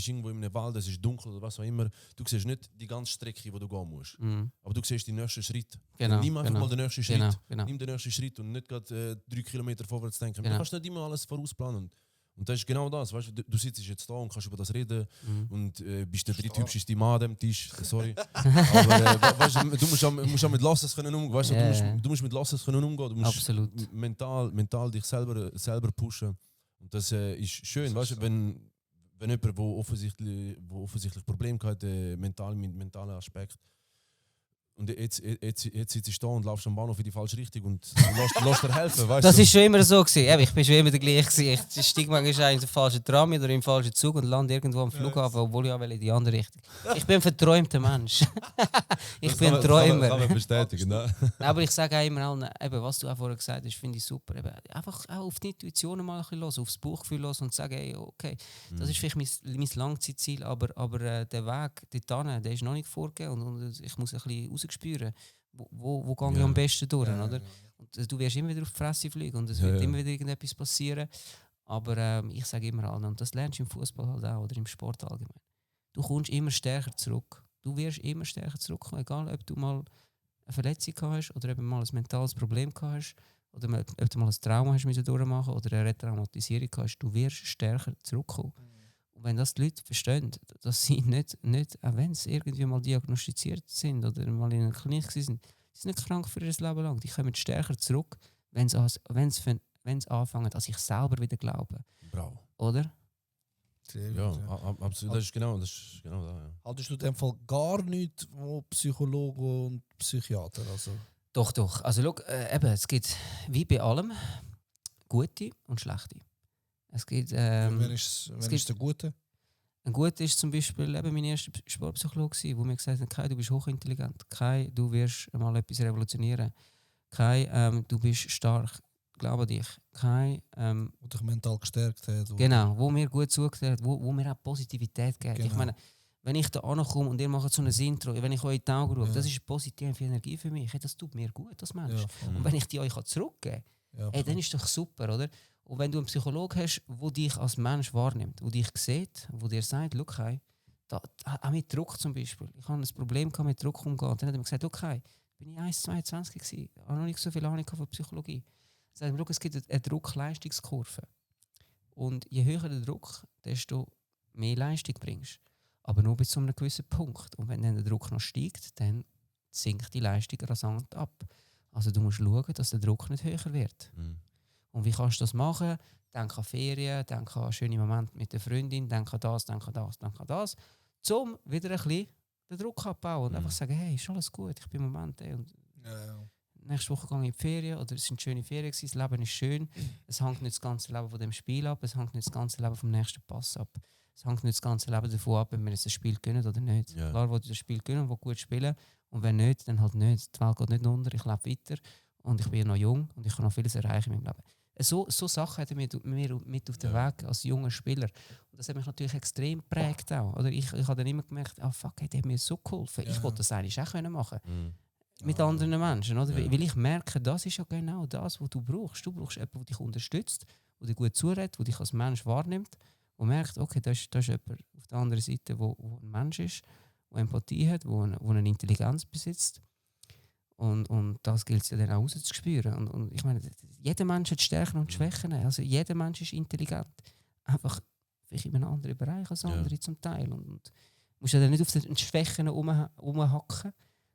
irgendwo in einem Wald, es ist dunkel oder was auch immer. Du siehst nicht die ganze Strecke, die du gehen musst. Mhm. Aber du siehst den nächsten Schritt. Genau, Nimm einfach genau. mal den nächsten Schritt. Genau. Nimm den nächsten Schritt und nicht gerade 3 Kilometer vorwärts denken. Genau. Du kannst nicht immer alles vorausplanen. Und das ist genau das. Weißt du sitzt jetzt da und kannst über das reden Mhm. und bist der dritthübschste Mann an dem Tisch. Sorry. Aber weißt du musst auch mit Losses können umgehen. Weißt du, Ja. du musst mit Losses können umgehen. Du musst Absolut. mental dich selber pushen. Und das ist schön. Weißt du, wenn jemand, der offensichtlich Probleme hat, mental mit mentalen Aspekt. Und jetzt sitzt du da und laufst am Bahnhof in die falsche Richtung und lässt dir helfen, weißt Das du? ist schon immer so gewesen. Eben, ich bin schon immer der gleiche gewesen. Ich steige manchmal in den falschen Tram oder im falschen Zug und lande irgendwo am Flughafen, obwohl ich auch in die andere Richtung. Ich bin ein verträumter Mensch. Ich bin ein Träumer. Kann man bestätigen, ne? Aber ich sage auch immer allen, eben, was du auch vorher gesagt hast, finde ich super. Eben, einfach auch auf die Intuition mal ein bisschen los, aufs Bauchgefühl los und sagen, hey, okay, das ist vielleicht mein Langzeitziel, aber der Weg dorthin, der ist noch nicht vorgegeben und ich muss ein bisschen rausspüren, wo gehe ich Ja. am besten durch, Ja, oder? ja. Und du wirst immer wieder auf die Fresse fliegen und es Ja, wird ja. immer wieder irgendetwas passieren. Aber ich sage immer allen, und das lernst du im Fußball halt auch oder im Sport allgemein. Du kommst immer stärker zurück. Du wirst immer stärker zurückkommen, egal ob du mal eine Verletzung gehabt hast oder eben mal ein mentales Problem gehabt hast oder ob du mal ein Trauma hast müssen durchmachen oder eine Retraumatisierung gehabt hast. Du wirst stärker zurückkommen. Und wenn das die Leute verstehen, dass sie nicht auch wenn sie irgendwie mal diagnostiziert sind oder mal in einer Klinik sind, sie sind nicht krank für ihr Leben lang. Die kommen stärker zurück, wenn sie anfangen, an sich selber wieder glauben. Bravo. Oder? Sehr Ja, gut, ja. absolut. Das ist genau da. Ja. Hattest du in dem Fall gar nichts, wo Psychologen und Psychiater, also... Doch. Also schau, es gibt wie bei allem gute und schlechte. Es gibt, Wer ist der Gute? ein guter ist zum Beispiel eben mein erster Sportpsychologe, der mir gesagt hat, Kai, du bist hochintelligent, Kai, du wirst mal etwas revolutionieren, Kai, du bist stark, glaube dich, Kai, Wo dich mental gestärkt hat? genau, wo mir gut zugehört hat, wo mir auch Positivität gibt. Genau. Ich meine, wenn ich da ankomme und ihr macht so ein Intro, wenn ich euch in die Augen schaue, Ja. das ist positive Energie für mich. Hey, das tut mir gut als Mensch. Ja, voll. Und wenn ich die euch zurückgeben kann, Ja, hey, dann voll. ist doch super, oder? Und wenn du einen Psychologen hast, der dich als Mensch wahrnimmt, der dich sieht, der dir sagt, schau, hey, auch mit Druck zum Beispiel. Ich hatte ein Problem mit Druck umgehen. Dann hat er mir gesagt, okay, bin ich 1,22 gewesen, habe noch nicht so viel Ahnung von Psychologie. Er sagt mir, schau, es gibt eine Druck-Leistungskurve. Und je höher der Druck, desto mehr Leistung bringst. Aber nur bis zu einem gewissen Punkt. Und wenn dann der Druck noch steigt, dann sinkt die Leistung rasant ab. Also du musst schauen, dass der Druck nicht höher wird. Mhm. Und wie kannst du das machen? Denk an Ferien, denk an schöne Momente mit der Freundin, denk an das, denk an das, denk an das. Um wieder ein bisschen den Druck abbauen und einfach sagen, hey, ist alles gut, ich bin im Moment. Und Ja. nächste Woche gehe ich in die Ferien oder es sind schöne Ferien gewesen, das Leben ist schön. Es hängt nicht das ganze Leben von dem Spiel ab, es hängt nicht das ganze Leben vom nächsten Pass ab. Es hängt nicht das ganze Leben davon ab, wenn wir jetzt das Spiel gewinnen oder nicht. Ja. Klar, will ich das Spiel gewinnen und will gut spielen. Und wenn nicht, dann halt nicht. Die Welt geht nicht unter, ich lebe weiter und ich bin noch jung und ich kann noch vieles erreichen in meinem Leben. So Sachen hat er mir mit auf den Weg als junger Spieler. Und das hat mich natürlich extrem geprägt auch. Oder ich habe dann immer gemerkt, fuck, hey, der hat mir so geholfen. Ich wollte das eigentlich auch machen können. Mit anderen Menschen. Oder? Ja. Weil ich merke, das ist ja genau das, was du brauchst. Du brauchst jemanden, der dich unterstützt, der dich gut zuredet, der dich als Mensch wahrnimmt und merkt, okay, das ist jemand auf der anderen Seite, der ein Mensch ist, der Empathie hat, der eine Intelligenz besitzt. Und das gilt es ja dann auch rauszuspüren. Und ich meine, jeder Mensch hat Stärken und Schwächen. Also jeder Mensch ist intelligent. Einfach vielleicht in einem anderen Bereich als andere zum Teil. Und musst ja dann nicht auf den Schwächen rumhacken.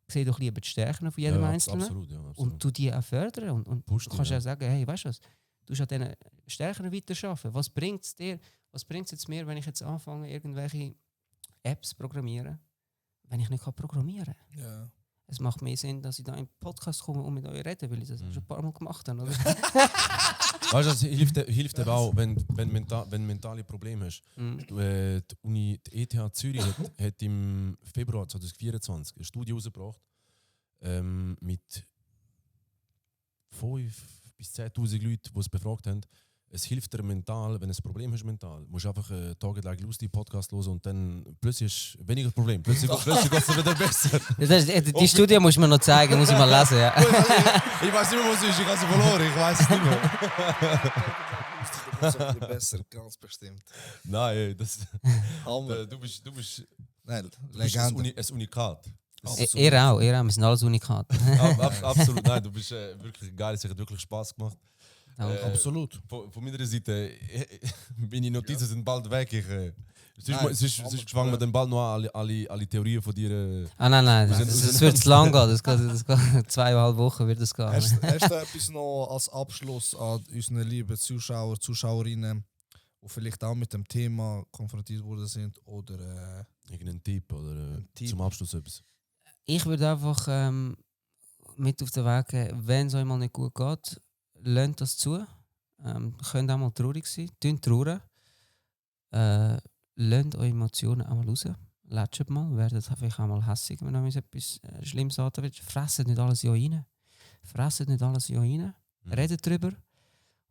Sehe doch lieber die Stärken von jedem Einzelnen. Absolut, ja, absolut. Und du die auch fördern. Und Pusht du kannst die, ja sagen, hey, weißt du was, du musst an diesen Stärken weiterarbeiten. Was bringt es dir? Was bringt es jetzt mir, wenn ich jetzt anfange, irgendwelche Apps zu programmieren, wenn ich nicht programmieren kann? Ja. Es macht mehr Sinn, dass ich da in den Podcast komme und mit euch rede, weil ich das schon ein paar Mal gemacht habe. Oder? Weißt du, das hilft dir auch, wenn du mentale Probleme hast. Die ETH Zürich hat im Februar 2024 eine Studie herausgebracht mit 5.000 bis 10.000 Leuten, die es befragt haben. Es hilft dir mental, wenn du ein Problem hast mental. Du musst einfach Tage lustig Podcast hören und dann plötzlich ist weniger Problem. Plötzlich geht es wieder besser. Die Studie muss man noch zeigen, muss ich mal lesen. Ja. Ich weiß nicht mehr, wo sie ist. Ich habe sie verloren. Ich weiß es nicht mehr. Das ist ein bisschen besser, ganz bestimmt. Nein, Hammer. du bist Nein, ein Legende. Unikat. Ihr auch, wir sind alles Unikat. Absolut, nein, du bist wirklich geil. Es hat wirklich Spaß gemacht. Absolut. Von meiner Seite, meine Notizen sind bald weg. Es ist gefangen mit dem Ball noch alle Theorien von dir. Nein, das wird zu lang gehen. Das geht 2,5 Wochen wird das gehen. Hast du etwas noch als Abschluss an unsere lieben Zuschauer, Zuschauerinnen, die vielleicht auch mit dem Thema konfrontiert worden sind? Oder Irgendein Tipp oder Tipp. zum Abschluss etwas? Ich würde einfach mit auf den Weg geben, wenn es euch mal nicht gut geht, lernt das zu. Könnt auch mal traurig sein. Trauern. Lernt eure Emotionen auch mal raus. Lätscht mal. Werdet vielleicht auch mal hässig, wenn euch etwas Schlimmes antritt. Fresset nicht alles in euch rein. Redet darüber.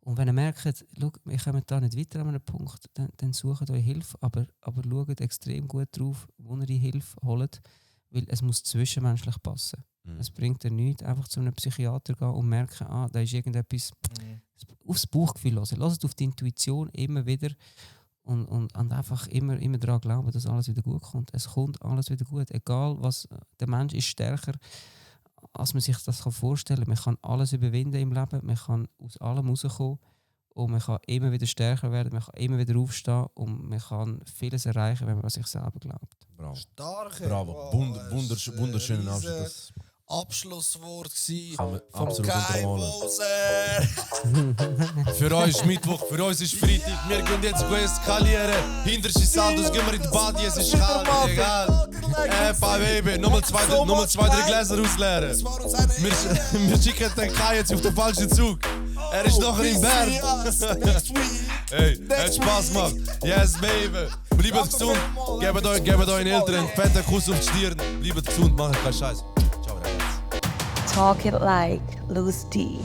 Und wenn ihr merkt, schau, wir kommen da nicht weiter an einem Punkt, dann sucht euch Hilfe. Aber schaut extrem gut drauf, wo ihr die Hilfe holt. Weil es muss zwischenmenschlich passen. Es bringt dir nichts, einfach zu einem Psychiater gehen und merken, da ist irgendetwas aufs Bauchgefühl hören. Lasst auf die Intuition immer wieder und einfach immer daran glauben, dass alles wieder gut kommt. Es kommt alles wieder gut. Egal was, der Mensch ist stärker, als man sich das vorstellen kann. Man kann alles überwinden im Leben, man kann aus allem rauskommen und man kann immer wieder stärker werden, man kann immer wieder aufstehen und man kann vieles erreichen, wenn man an sich selber glaubt. Bravo. Starke. Bravo. Wow, das ist, Wunderschönen riesen Abschluss. Abschlusswort gsi Kann man vom absolut Kai untermalen. Moser. Für euch ist Mittwoch, für uns ist Freitag. Wir gehen jetzt eskalieren. Hinter sich Saldos gehen wir in die Badi, es ist kalt, egal. Baby, nochmal zwei, drei Gläser ausleeren. Das war uns eine Ehre. Wir schicken den Kai jetzt auf den falschen Zug. Er ist noch in Bern. Next week. Hey, hat Spaß gemacht. Yes, baby. Bleibt gesund. Gebt euren Eltern einen fetten Kuss auf die Stirn. Bleibt gesund, macht keinen Scheiß. Ciao, Ragazzi. Talk it like Lucy D.